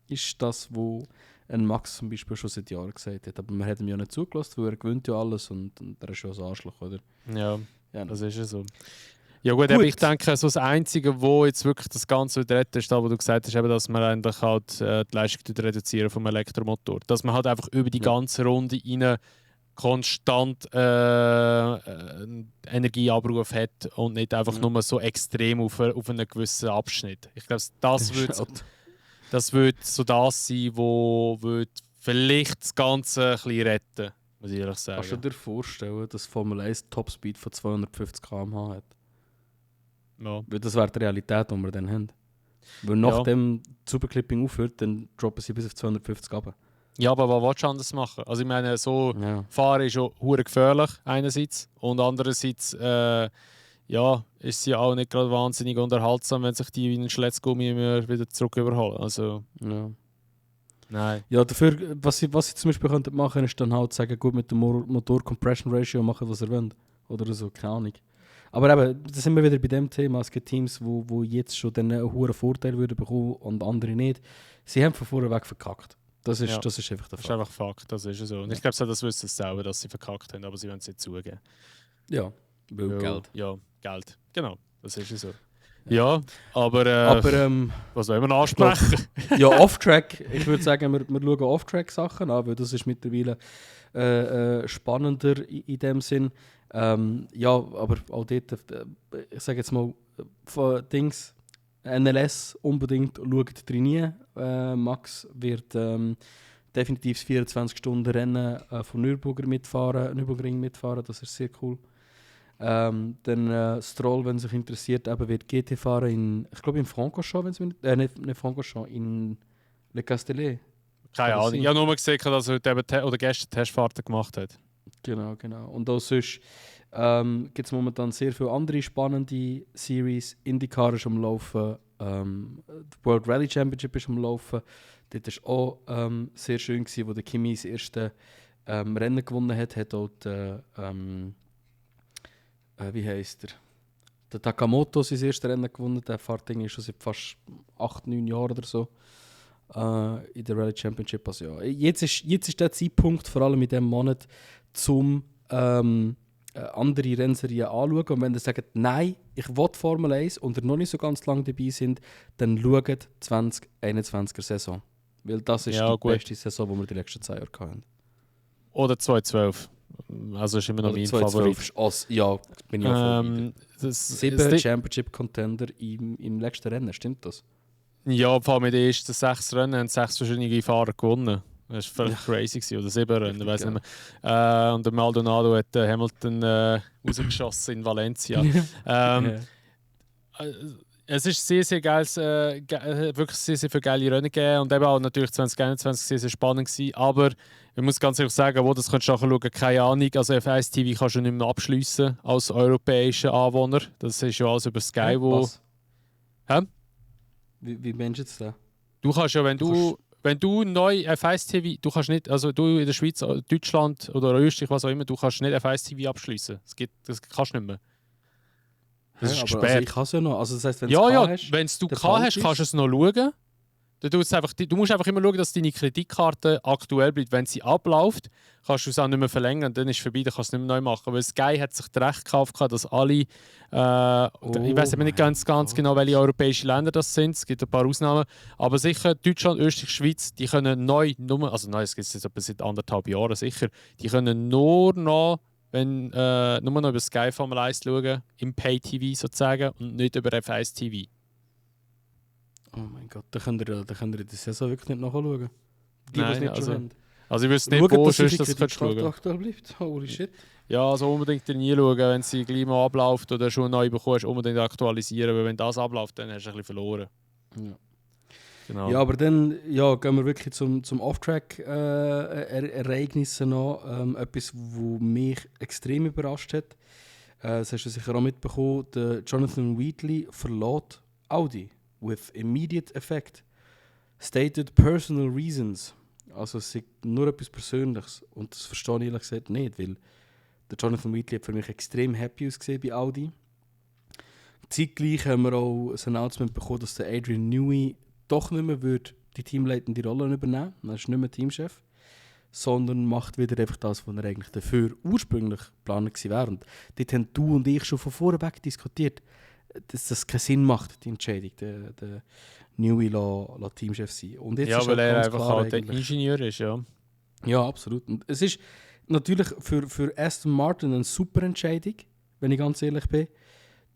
ist das, wo ein Max zum Beispiel schon seit Jahren gesagt hat. Aber man hat ihm ja nicht zugelassen, weil er gewinnt ja alles und er ist ja ein Arschloch, oder? Ja, Ja, das ist ja so. Ja gut, aber ich denke, so das Einzige, wo jetzt wirklich das Ganze wieder rettet, ist da, wo du gesagt hast, eben, dass man eigentlich halt die Leistung reduzieren vom Elektromotor. Dass man halt einfach über die ganze Runde rein konstant Energieabruf hat und nicht einfach nur so extrem auf einen gewissen Abschnitt. Ich glaube, das wird so das sein, wo vielleicht das Ganze ein bisschen retten, muss ich ehrlich sagen. Kannst du dir vorstellen, dass Formel 1 Topspeed von 250 km/h hat? Ja. Weil das wäre die Realität, die wir dann haben. Weil nachdem das Superclipping aufhört, dann droppen sie bis auf 250 runter. Ja, aber was willst du anders machen? Also ich meine, so fahren ist schon hure gefährlich einerseits und andererseits ist sie auch nicht gerade wahnsinnig unterhaltsam, wenn sich die wie ein Schletzgummi immer wieder zurück überholen. Also nein. Ja, dafür, was sie zum Beispiel könnten machen, ist dann halt sagen, gut, mit dem Motor-Compression-Ratio machen, was ihr wollt. Oder so, keine Ahnung. Aber eben, da sind wir wieder bei dem Thema. Es gibt Teams, wo jetzt schon einen hohen Vorteil würden bekommen und andere nicht. Sie haben von vornherein verkackt. Das ist einfach der Fakt. Das ist einfach Fakt, das ist so. Und ich glaube, das wissen sie selber, dass sie verkackt haben, aber sie wollen es nicht zugeben. Ja, weil Geld. Ja, Geld. Genau, das ist so. Ja, aber was soll man ansprechen? Ja, Off-Track. Ich würde sagen, wir schauen Off-Track-Sachen an, weil das ist mittlerweile spannender in dem Sinn. Ja, aber auch dort, ich sage jetzt mal, von Dings, NLS unbedingt schaut trainieren. Max wird definitiv das 24-Stunden-Rennen von Nürburgring mitfahren, das ist sehr cool. Dann Stroll, wenn sich interessiert, eben wird GT fahren ich glaube in Francorchamps, nicht Francorchamps, in Le Castellet. Keine Ahnung, ich habe nur gesehen, dass er heute oder gestern Testfahrten gemacht hat. Genau. Und auch sonst gibt es momentan sehr viele andere spannende Series. IndyCar ist am Laufen, die World Rally Championship ist am Laufen. Das war auch sehr schön, wo der Kimi das erste Rennen gewonnen hat. Hat auch wie heisst er? Der Takamoto sein erstes Rennen gewonnen. Der fährt schon seit fast 8-9 Jahren oder so in der Rally Championship. Also ja, jetzt ist der Zeitpunkt, vor allem in diesem Monat, zum andere Rennserien anschauen. Und wenn ihr sagt, nein, ich will Formel 1 und ihr noch nicht so ganz lange dabei sind, dann schaut die 2021er Saison. Weil das ist die beste Saison, die wir die letzten 2 Jahre hatten. Oder 2012. Also ist immer noch mein Favorit. Ja, bin ich auch voll 7 Championship-Contender im letzten Rennen, stimmt das? Ja, vor allem in den ersten 6 Rennen haben 6 verschiedene Fahrer gewonnen. Das war völlig crazy gewesen. Oder 7 Rennen, weiß nicht mehr. Und der Maldonado hat Hamilton rausgeschossen in Valencia. Es ist sehr, sehr geil, wirklich sehr, sehr viele geile Rennen gegeben und eben auch natürlich 2021 sehr, sehr spannend gewesen. Aber ich muss ganz ehrlich sagen, wo das kannst du nachher schauen, keine Ahnung. Also F1 TV kannst du nicht mehr abschliessen als europäischer Anwohner. Das ist ja alles über Sky, wo... Was? Wie meinst du jetzt das? Du kannst ja, wenn du wenn du neu F1 TV, du kannst nicht, also du in der Schweiz, Deutschland oder Österreich, was auch immer, du kannst nicht F1 TV abschließen. Das kannst du nicht mehr. Das ist Aber also gesperrt. ich kann es ja noch. Also das heisst, wenn du Ja, es hast, wenn du der gehabt Fall hast, ist- kannst du es noch schauen. Du musst einfach immer schauen, dass deine Kreditkarte aktuell bleibt. Wenn sie abläuft, kannst du es auch nicht mehr verlängern. Dann ist es vorbei, dann kannst du es nicht mehr neu machen. Weil Sky hat sich das Recht gekauft, dass alle, ich weiß aber nicht ganz genau, welche europäischen Länder das sind. Es gibt ein paar Ausnahmen. Aber sicher, Deutschland, Österreich, Schweiz, die können neu, also neu, es gibt es jetzt etwa seit 1,5 Jahren sicher, die können nur noch über Sky Formel 1 schauen, im Pay-TV sozusagen, und nicht über F1 TV. Oh mein Gott, da könnt ihr die Saison wirklich nicht nachschauen. Die Nein, es nicht also- schon haben. Also ich wüsste nicht, Schaut, wo dass sonst die das könntest du Kreditkarte schauen. aktuell bleibt. Holy shit. Ja, also unbedingt nie schauen, wenn sie gleich mal abläuft oder schon neu bekommst, unbedingt aktualisieren, weil wenn das abläuft, dann hast du ein bisschen verloren. Ja. Genau. Ja, aber dann gehen wir wirklich zum Off-Track-Ereignissen noch. Etwas, was mich extrem überrascht hat. Das hast du sicher auch mitbekommen. Der Jonathan Wheatley verlässt Audi with immediate effect. Stated personal reasons. Also es ist nur etwas Persönliches. Und das verstehe ich ehrlich gesagt nicht, weil der Jonathan Wheatley hat für mich extrem happy ausgesehen bei Audi. Zeitgleich haben wir auch ein Announcement bekommen, dass der Adrian Newey doch nicht mehr die teamleitende Rolle übernehmen würde. Er ist nicht mehr Teamchef, sondern macht wieder einfach das, was er eigentlich dafür ursprünglich geplant war. Und dort haben du und ich schon von vorweg diskutiert, dass das keinen Sinn macht, die Entscheidung, der Newey Teamchef sein. Und jetzt ja, ist weil halt er ganz einfach klar halt der eigentlich- Ingenieur ist, ja. Ja, absolut. Und es ist natürlich für Aston Martin eine super Entscheidung, wenn ich ganz ehrlich bin,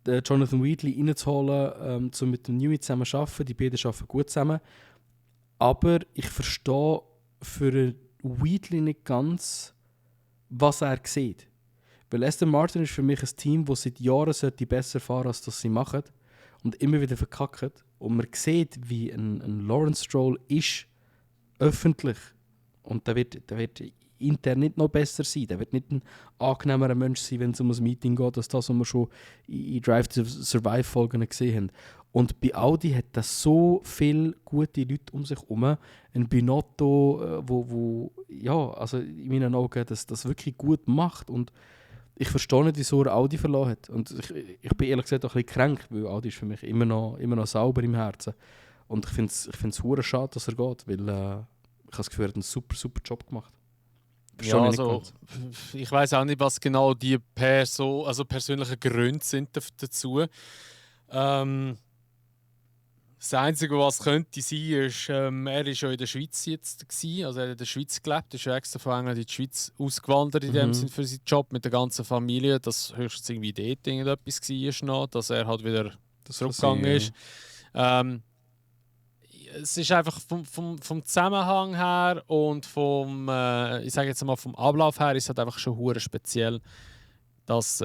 den Jonathan Wheatley reinzuholen, um mit dem Newey zusammen zu arbeiten. Die beiden arbeiten gut zusammen. Aber ich verstehe für Wheatley nicht ganz, was er sieht. Weil Aston Martin ist für mich ein Team, das seit Jahren besser fahren sollte, als das sie machen. Und immer wieder verkackt. Und man sieht, wie ein Lawrence Stroll ist, öffentlich. Und der wird intern nicht noch besser sein. Der wird nicht ein angenehmerer Mensch sein, wenn es um ein Meeting geht, als das, was wir schon in Drive to Survive Folgen gesehen haben. Und bei Audi hat das so viele gute Leute um sich herum. Ein Binotto, wo ja, also in meinen Augen das wirklich gut macht. Und ich verstehe nicht, wieso er Audi verloren hat. Und ich bin ehrlich gesagt auch ein bisschen kränkt, weil Audi ist für mich immer noch sauber im Herzen. Und ich finde es hure schade, dass er geht, weil ich habe das Gefühl, er hat einen super Job gemacht. Ja, also, ich weiß auch nicht, was genau die persönlichen Gründe sind dazu. Das Einzige, was könnte sein, ist, er war schon in der Schweiz jetzt gewesen, also er hat in der Schweiz gelebt, ist ja extra von England in die Schweiz ausgewandert in dem Sinn für seinen Job mit der ganzen Familie, dass höchstens irgendwie dort irgendetwas war noch, dass er halt wieder zurückgegangen ist. Es ist einfach vom Zusammenhang her und ich sage jetzt mal vom Ablauf her, ist es halt einfach schon hure speziell, dass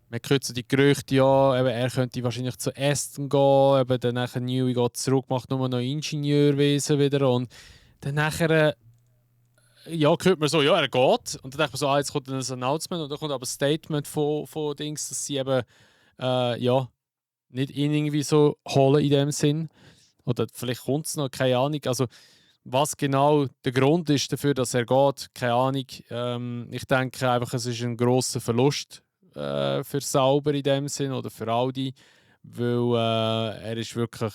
man hört so die Gerüchte, ja, eben, er könnte wahrscheinlich zu Aston gehen, eben dann nachher Newey geht zurück, macht nur noch Ingenieurwesen wieder und dann nachher hört man so, ja, er geht und dann denkt man so, jetzt kommt dann ein Announcement und dann kommt aber ein Statement von Dings, dass sie eben nicht ihn irgendwie so holen in dem Sinn. Oder vielleicht kommt es noch, keine Ahnung. Also, was genau der Grund ist dafür, dass er geht, keine Ahnung. Ich denke einfach, es ist ein grosser Verlust für Sauber in dem Sinn oder für Audi, weil er ist wirklich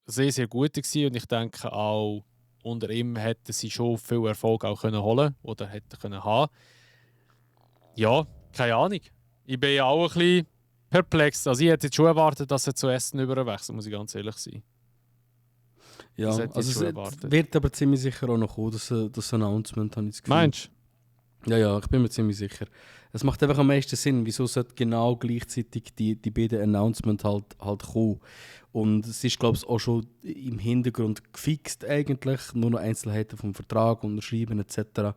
sehr, sehr gut war und ich denke auch, unter ihm hätten sie schon viel Erfolg auch können holen oder hätten können haben. Ja, keine Ahnung. Ich bin ja auch ein bisschen perplex. Also ich hätte jetzt schon erwartet, dass er zu Aston überwechselt, muss ich ganz ehrlich sein. Ja, also es wird aber ziemlich sicher auch noch kommen, das Announcement, habe ich das Gefühl. Meinst du? Ja, ich bin mir ziemlich sicher. Es macht einfach am meisten Sinn, wieso sollte genau gleichzeitig die beiden Announcements halt kommen. Und es ist, glaube ich, auch schon im Hintergrund gefixt eigentlich, nur noch Einzelheiten vom Vertrag, unterschrieben etc.,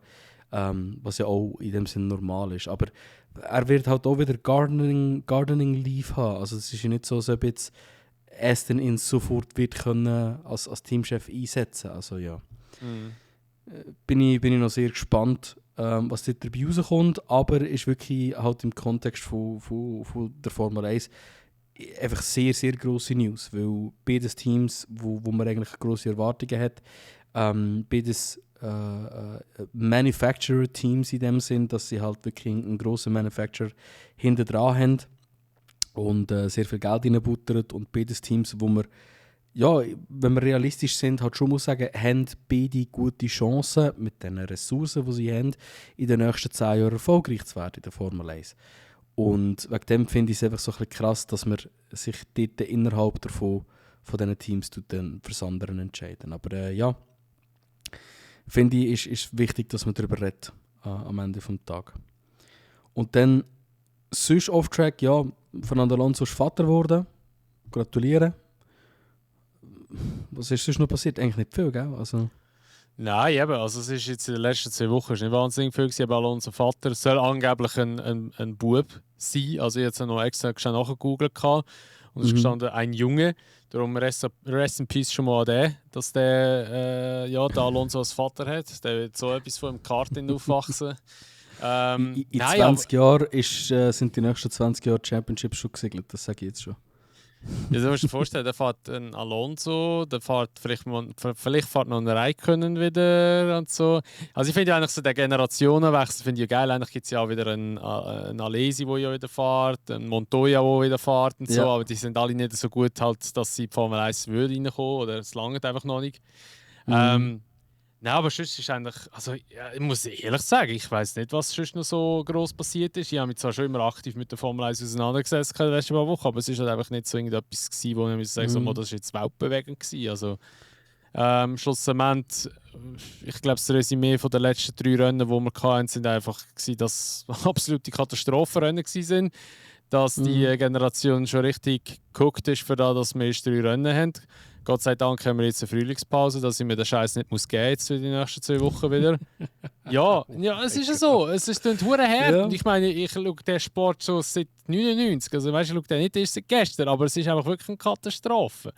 was ja auch in dem Sinne normal ist. Aber er wird halt auch wieder Gardening Leave haben. Also es ist ja nicht so, als ob jetzt Aston ihn sofort wird können als Teamchef einsetzen. Also ja. Bin ich noch sehr gespannt, was dort dabei rauskommt, aber ist wirklich halt im Kontext von der Formel 1 einfach sehr, sehr grosse News, weil beides Teams, wo man eigentlich grosse Erwartungen hat, beides Manufacturer-Teams in dem Sinn, dass sie halt wirklich einen grossen Manufacturer hinter dran haben und sehr viel Geld reinbuttern und beides Teams, wo wir, ja, wenn wir realistisch sind, halt schon muss sagen, haben beide gute Chancen mit den Ressourcen, die sie haben, in den nächsten 10 Jahren erfolgreich zu werden in der Formel 1. Und wegen dem finde ich es einfach so ein bisschen krass, dass man sich dort innerhalb davon von diesen Teams dann fürs andere entscheiden. Aber ja, finde ich, ist wichtig, dass man darüber redet am Ende des Tages. Und dann, sonst Off-Track, ja, Fernando Alonso ist Vater geworden. Gratuliere. Was ist sonst noch passiert? Eigentlich nicht viel, gell? Also Nein, eben, also es ist jetzt in den letzten 2 Wochen ist nicht wahnsinnig viel gewesen, aber Alonso Vater soll angeblich ein Bub sein. Also ich habe jetzt noch extra schnell nachgegoogelt und es ist gestanden, ein Junge. Darum rest in Peace schon mal an den, dass der Alonso als Vater hat. Der wird so etwas von im Karten aufwachsen. in 20 Jahren sind die nächsten 20 Jahre Championships schon gesegelt, das sage ich jetzt schon. Ja, du musst dir vorstellen, der fährt ein Alonso, der fährt vielleicht fährt noch einen Raikkonen wieder und so. Also ich finde eigentlich so den Generationenwechsel finde ich geil. Eigentlich gibt es ja auch wieder einen Alesi, der ja wieder fährt, einen Montoya, der wieder fährt und so, aber die sind alle nicht so gut, halt, dass sie in die Formel 1 reinkommen oder es langt einfach noch nicht. Nein, aber sonst ist eigentlich, also ja, ich muss ehrlich sagen, ich weiß nicht, was sonst noch so gross passiert ist. Ich habe mich zwar schon immer aktiv mit der Formel 1 auseinandergesetzt in den letzten paar Wochen, aber es ist halt einfach nicht so irgendetwas gewesen, wo ich sagen so, das war jetzt weltbewegend gewesen. Also schlussendlich, ich glaube, das Resümee von den letzten 3 Rennen, die wir hatten, sind einfach gewesen, dass absolute Katastrophenrennen waren. Dass die Generation schon richtig geguckt ist, für das, dass wir erst 3 Rennen haben. Gott sei Dank haben wir jetzt eine Frühlingspause, dass ich mir den Scheiß nicht muss geben jetzt für die nächsten 2 Wochen wieder. ja, es ist ja so. Es ist dann hure hart. Ja. Und ich meine, ich schaue den Sport schon seit 99. Also weißt, ich schaue den nicht erst seit gestern, aber es ist einfach wirklich eine Katastrophe.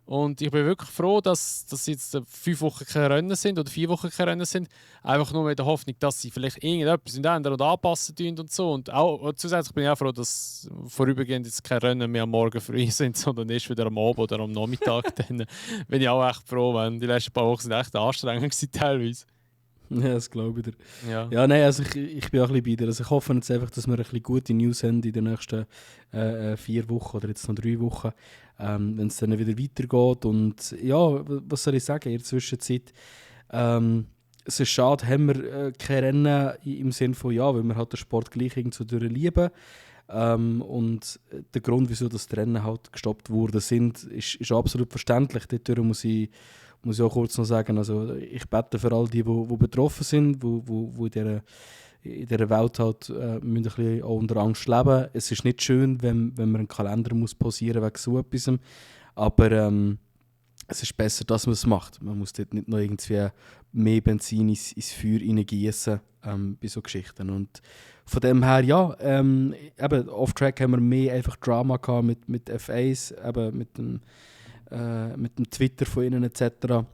Und ich bin wirklich froh, dass jetzt 5 Wochen keine Rennen sind oder 4 Wochen keine Rennen sind. Einfach nur mit der Hoffnung, dass sie vielleicht irgendetwas ändern oder anpassen tun und so. Und auch zusätzlich bin ich auch froh, dass vorübergehend jetzt keine Rennen mehr am Morgen früh sind, sondern erst wieder am Abend oder am Nachmittag. Dann bin ich auch echt froh, weil die letzten paar Wochen sind echt anstrengend gewesen, teilweise. Ja, das glaube ich dir. Ja, nein, also ich bin auch ein bisschen bei dir. Also ich hoffe jetzt einfach, dass wir ein bisschen gute News haben in den nächsten 4 Wochen oder jetzt noch 3 Wochen, wenn es dann wieder weitergeht. Und ja, was soll ich sagen, in der Zwischenzeit, es ist schade, haben wir keine Rennen im Sinne von, ja, weil wir halt den Sport gleich irgendwo durchlieben. Und der Grund, wieso das die Rennen halt gestoppt worden sind, ist absolut verständlich. Dort muss ich auch kurz noch sagen, also ich bete für all die betroffen sind, die in dieser Welt halt müssen ein bisschen auch unter Angst leben. Es ist nicht schön, wenn man einen Kalender muss pausieren wegen so etwas, aber es ist besser, dass man es macht. Man muss dort nicht noch irgendwie mehr Benzin ins Feuer hineingießen bei so Geschichten. Und von dem her, ja, eben off-track haben wir mehr einfach Drama gehabt mit F1, eben mit dem Twitter von ihnen etc.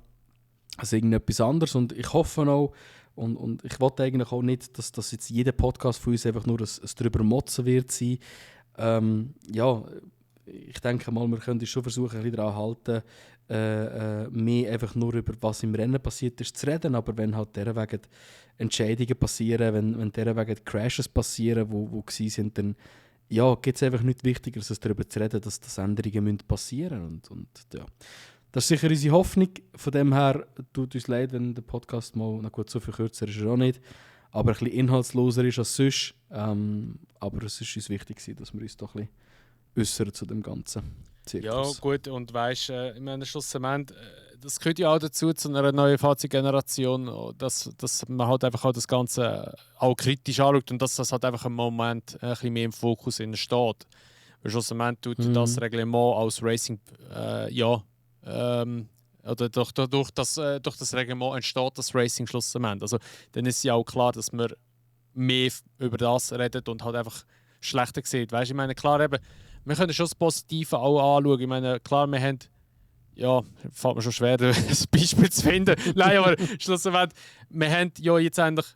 Also irgendetwas anderes. Und ich hoffe auch, und ich wollte eigentlich auch nicht, dass jetzt jeder Podcast von uns einfach nur ein drüber motzen wird sein. Ja, ich denke mal, wir können uns schon versuchen, ein bisschen daran halten, mehr einfach nur über was im Rennen passiert ist zu reden, aber wenn halt derwegen Entscheidungen passieren, wenn derwegen Crashes passieren, wo gewesen sind, dann ja, gibt es einfach nichts Wichtigeres, als darüber zu reden, dass Änderungen passieren müssen. Und ja, das ist sicher unsere Hoffnung. Von dem her tut uns leid, wenn der Podcast mal, na gut, so viel kürzer ist er auch nicht, aber ein bisschen inhaltsloser ist als sonst. Aber es ist uns wichtig, dass wir uns doch ein bisschen äußern zu dem Ganzen Zirkus. Ja, gut, und weißt du, ich meine, schlussendlich, das gehört ja auch dazu, zu einer neuen Fahrzeuggeneration, dass man halt einfach auch das Ganze auch kritisch anschaut und dass das halt einfach im Moment ein bisschen mehr im Fokus steht. Weil schlussendlich tut das Reglement als Racing, oder durch das Reglement entsteht das Racing schlussendlich. Also dann ist ja auch klar, dass man mehr über das redet und halt einfach schlechter sieht. Weißt, ich meine, klar, eben, wir können schon das Positive auch anschauen. Ich meine, klar, wir haben, ja, fällt mir schon schwer, ein Beispiel zu finden. Nein, aber schlussendlich, wir haben ja jetzt eigentlich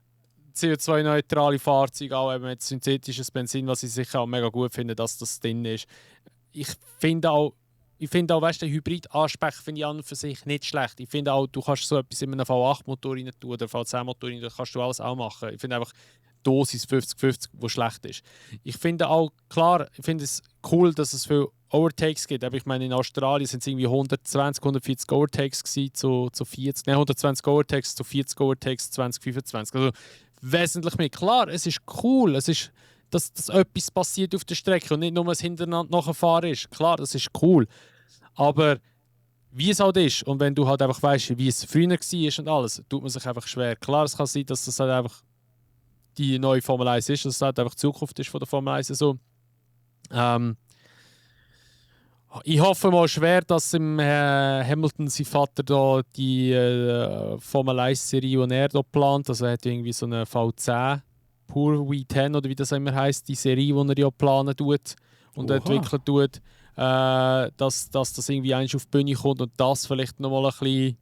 CO2-neutrale Fahrzeuge, auch eben mit synthetisches Benzin, was ich sicher auch mega gut finde, dass das drin ist. ich finde auch, weißt du, den Hybrid-Aspekt finde ich an und für sich nicht schlecht. Ich finde auch, du kannst so etwas in einem V8-Motor rein tun oder V10-Motor rein, das kannst du alles auch machen. Ich finde einfach Dosis 50-50, wo schlecht ist. Ich finde auch, klar, ich finde es cool, dass es viele Overtakes gibt. Aber ich meine, in Australien sind es irgendwie 120, 140 Overtakes gewesen, zu 40, 120 Overtakes zu 40 Overtakes 2025. Also wesentlich mehr. Klar, es ist cool, es ist, dass etwas passiert auf der Strecke und nicht nur ein Hintereinander nachfahren ist. Klar, das ist cool. Aber wie es halt ist, und wenn du halt einfach weißt, wie es früher war und alles, tut man sich einfach schwer. Klar, es kann sein, dass das halt einfach die neue Formel 1 ist, dass es halt einfach die Zukunft ist von der Formel 1. So. Ich hoffe mal schwer, dass im Hamilton sein Vater da die Formel 1-Serie, die er da plant, also er hat irgendwie so eine V10, Pure V10 oder wie das immer heisst, die Serie, die er ja planen tut und entwickeln tut, dass das irgendwie eigentlich auf die Bühne kommt und das vielleicht nochmal ein bisschen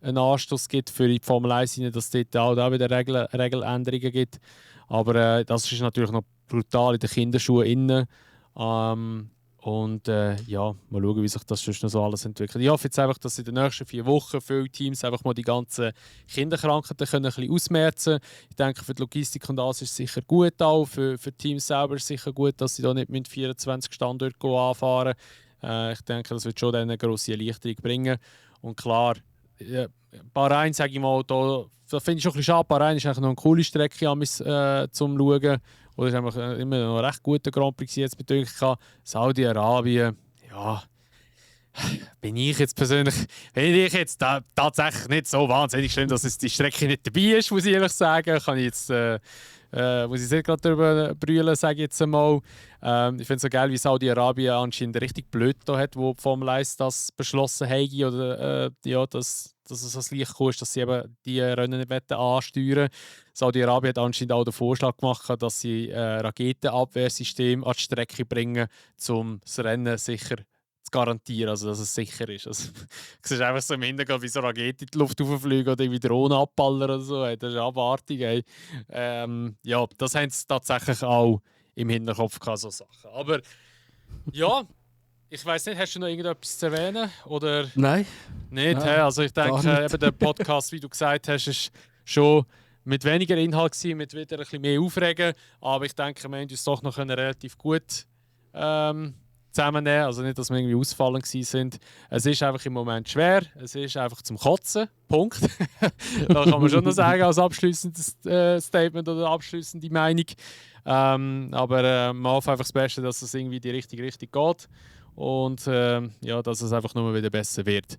einen Anstoß gibt für die Formel 1, dass es dort auch wieder Regeländerungen gibt. Aber das ist natürlich noch brutal in den Kinderschuhen innen. Ja, mal schauen, wie sich das sonst noch so alles entwickelt. Ich hoffe jetzt einfach, dass in den nächsten 4 Wochen viele Teams einfach mal die ganzen Kinderkrankheiten können ein bisschen ausmerzen. Ich denke, für die Logistik und alles ist es sicher gut auch. Für die Teams selber ist es sicher gut, dass sie da nicht mit 24 Standorten anfahren. Ich denke, das wird schon eine grosse Erleichterung bringen. Und klar, Bahrain, sage ich mal, da finde ich schon ein bisschen schade. Bahrain ist eigentlich noch eine coole Strecke zum Schauen. Oder ist einfach immer noch ein recht guter Grand Prix jetzt bezüglich Saudi-Arabien. Ja, bin ich jetzt persönlich, finde ich jetzt tatsächlich nicht so wahnsinnig schlimm, dass die Strecke nicht dabei ist, muss ich ehrlich sagen. Kann ich jetzt, muss ich nicht gerade darüber brüllen, sage ich jetzt einmal. Ich finde es so geil, wie Saudi-Arabien anscheinend richtig blöd da hat, wo die Formel 1 das beschlossen haben, oder dass es das Licht ist, dass sie eben die Rennen nicht ansteuern. Saudi-Arabien hat anscheinend auch den Vorschlag gemacht, dass sie Raketenabwehrsystem an die Strecke bringen, um das Rennen sicher zu garantieren, also dass es sicher ist. Also, du siehst einfach so im Hintergrund, wie so Raketen in die Luft rauffliegen oder irgendwie Drohnen abballern oder so. Das ist abartig. Ja, das haben sie tatsächlich auch im Hinterkopf gehabt, so Sachen. Aber ja, ich weiss nicht, hast du noch irgendetwas zu erwähnen? Oder Nein. nicht? Nein, also ich denke, eben der Podcast, wie du gesagt hast, ist schon mit weniger Inhalt gewesen, mit wieder ein bisschen mehr Aufregen. Aber ich denke, wir haben uns doch noch relativ gut zusammennehmen. Also nicht, dass wir irgendwie ausfallend sind. Es ist einfach im Moment schwer. Es ist einfach zum Kotzen. Punkt. Da kann man schon noch sagen als abschließendes Statement oder abschließende Meinung. Aber man hofft einfach das Beste, dass es irgendwie in die richtige Richtung geht. Und ja, dass es einfach nur wieder besser wird.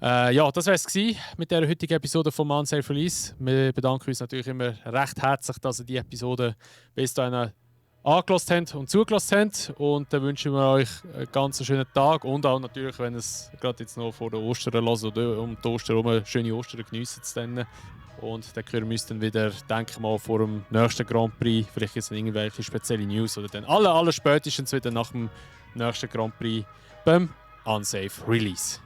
Ja, das wäre es mit der heutigen Episode von Unsafe Release. Wir bedanken uns natürlich immer recht herzlich, dass ihr die Episode bis dahin angelassen habt und zugelassen habt. Und dann wünschen wir euch einen ganz schönen Tag und auch natürlich, wenn es gerade jetzt noch vor der Ostern hört oder um die Ostern herum, schöne Ostern geniessen zu dann. Und dann hören wir uns dann wieder, denke ich mal, vor dem nächsten Grand Prix. Vielleicht gibt es irgendwelche spezielle News oder dann alle spätestens wieder nach dem nächsten Grand Prix beim Unsafe Release.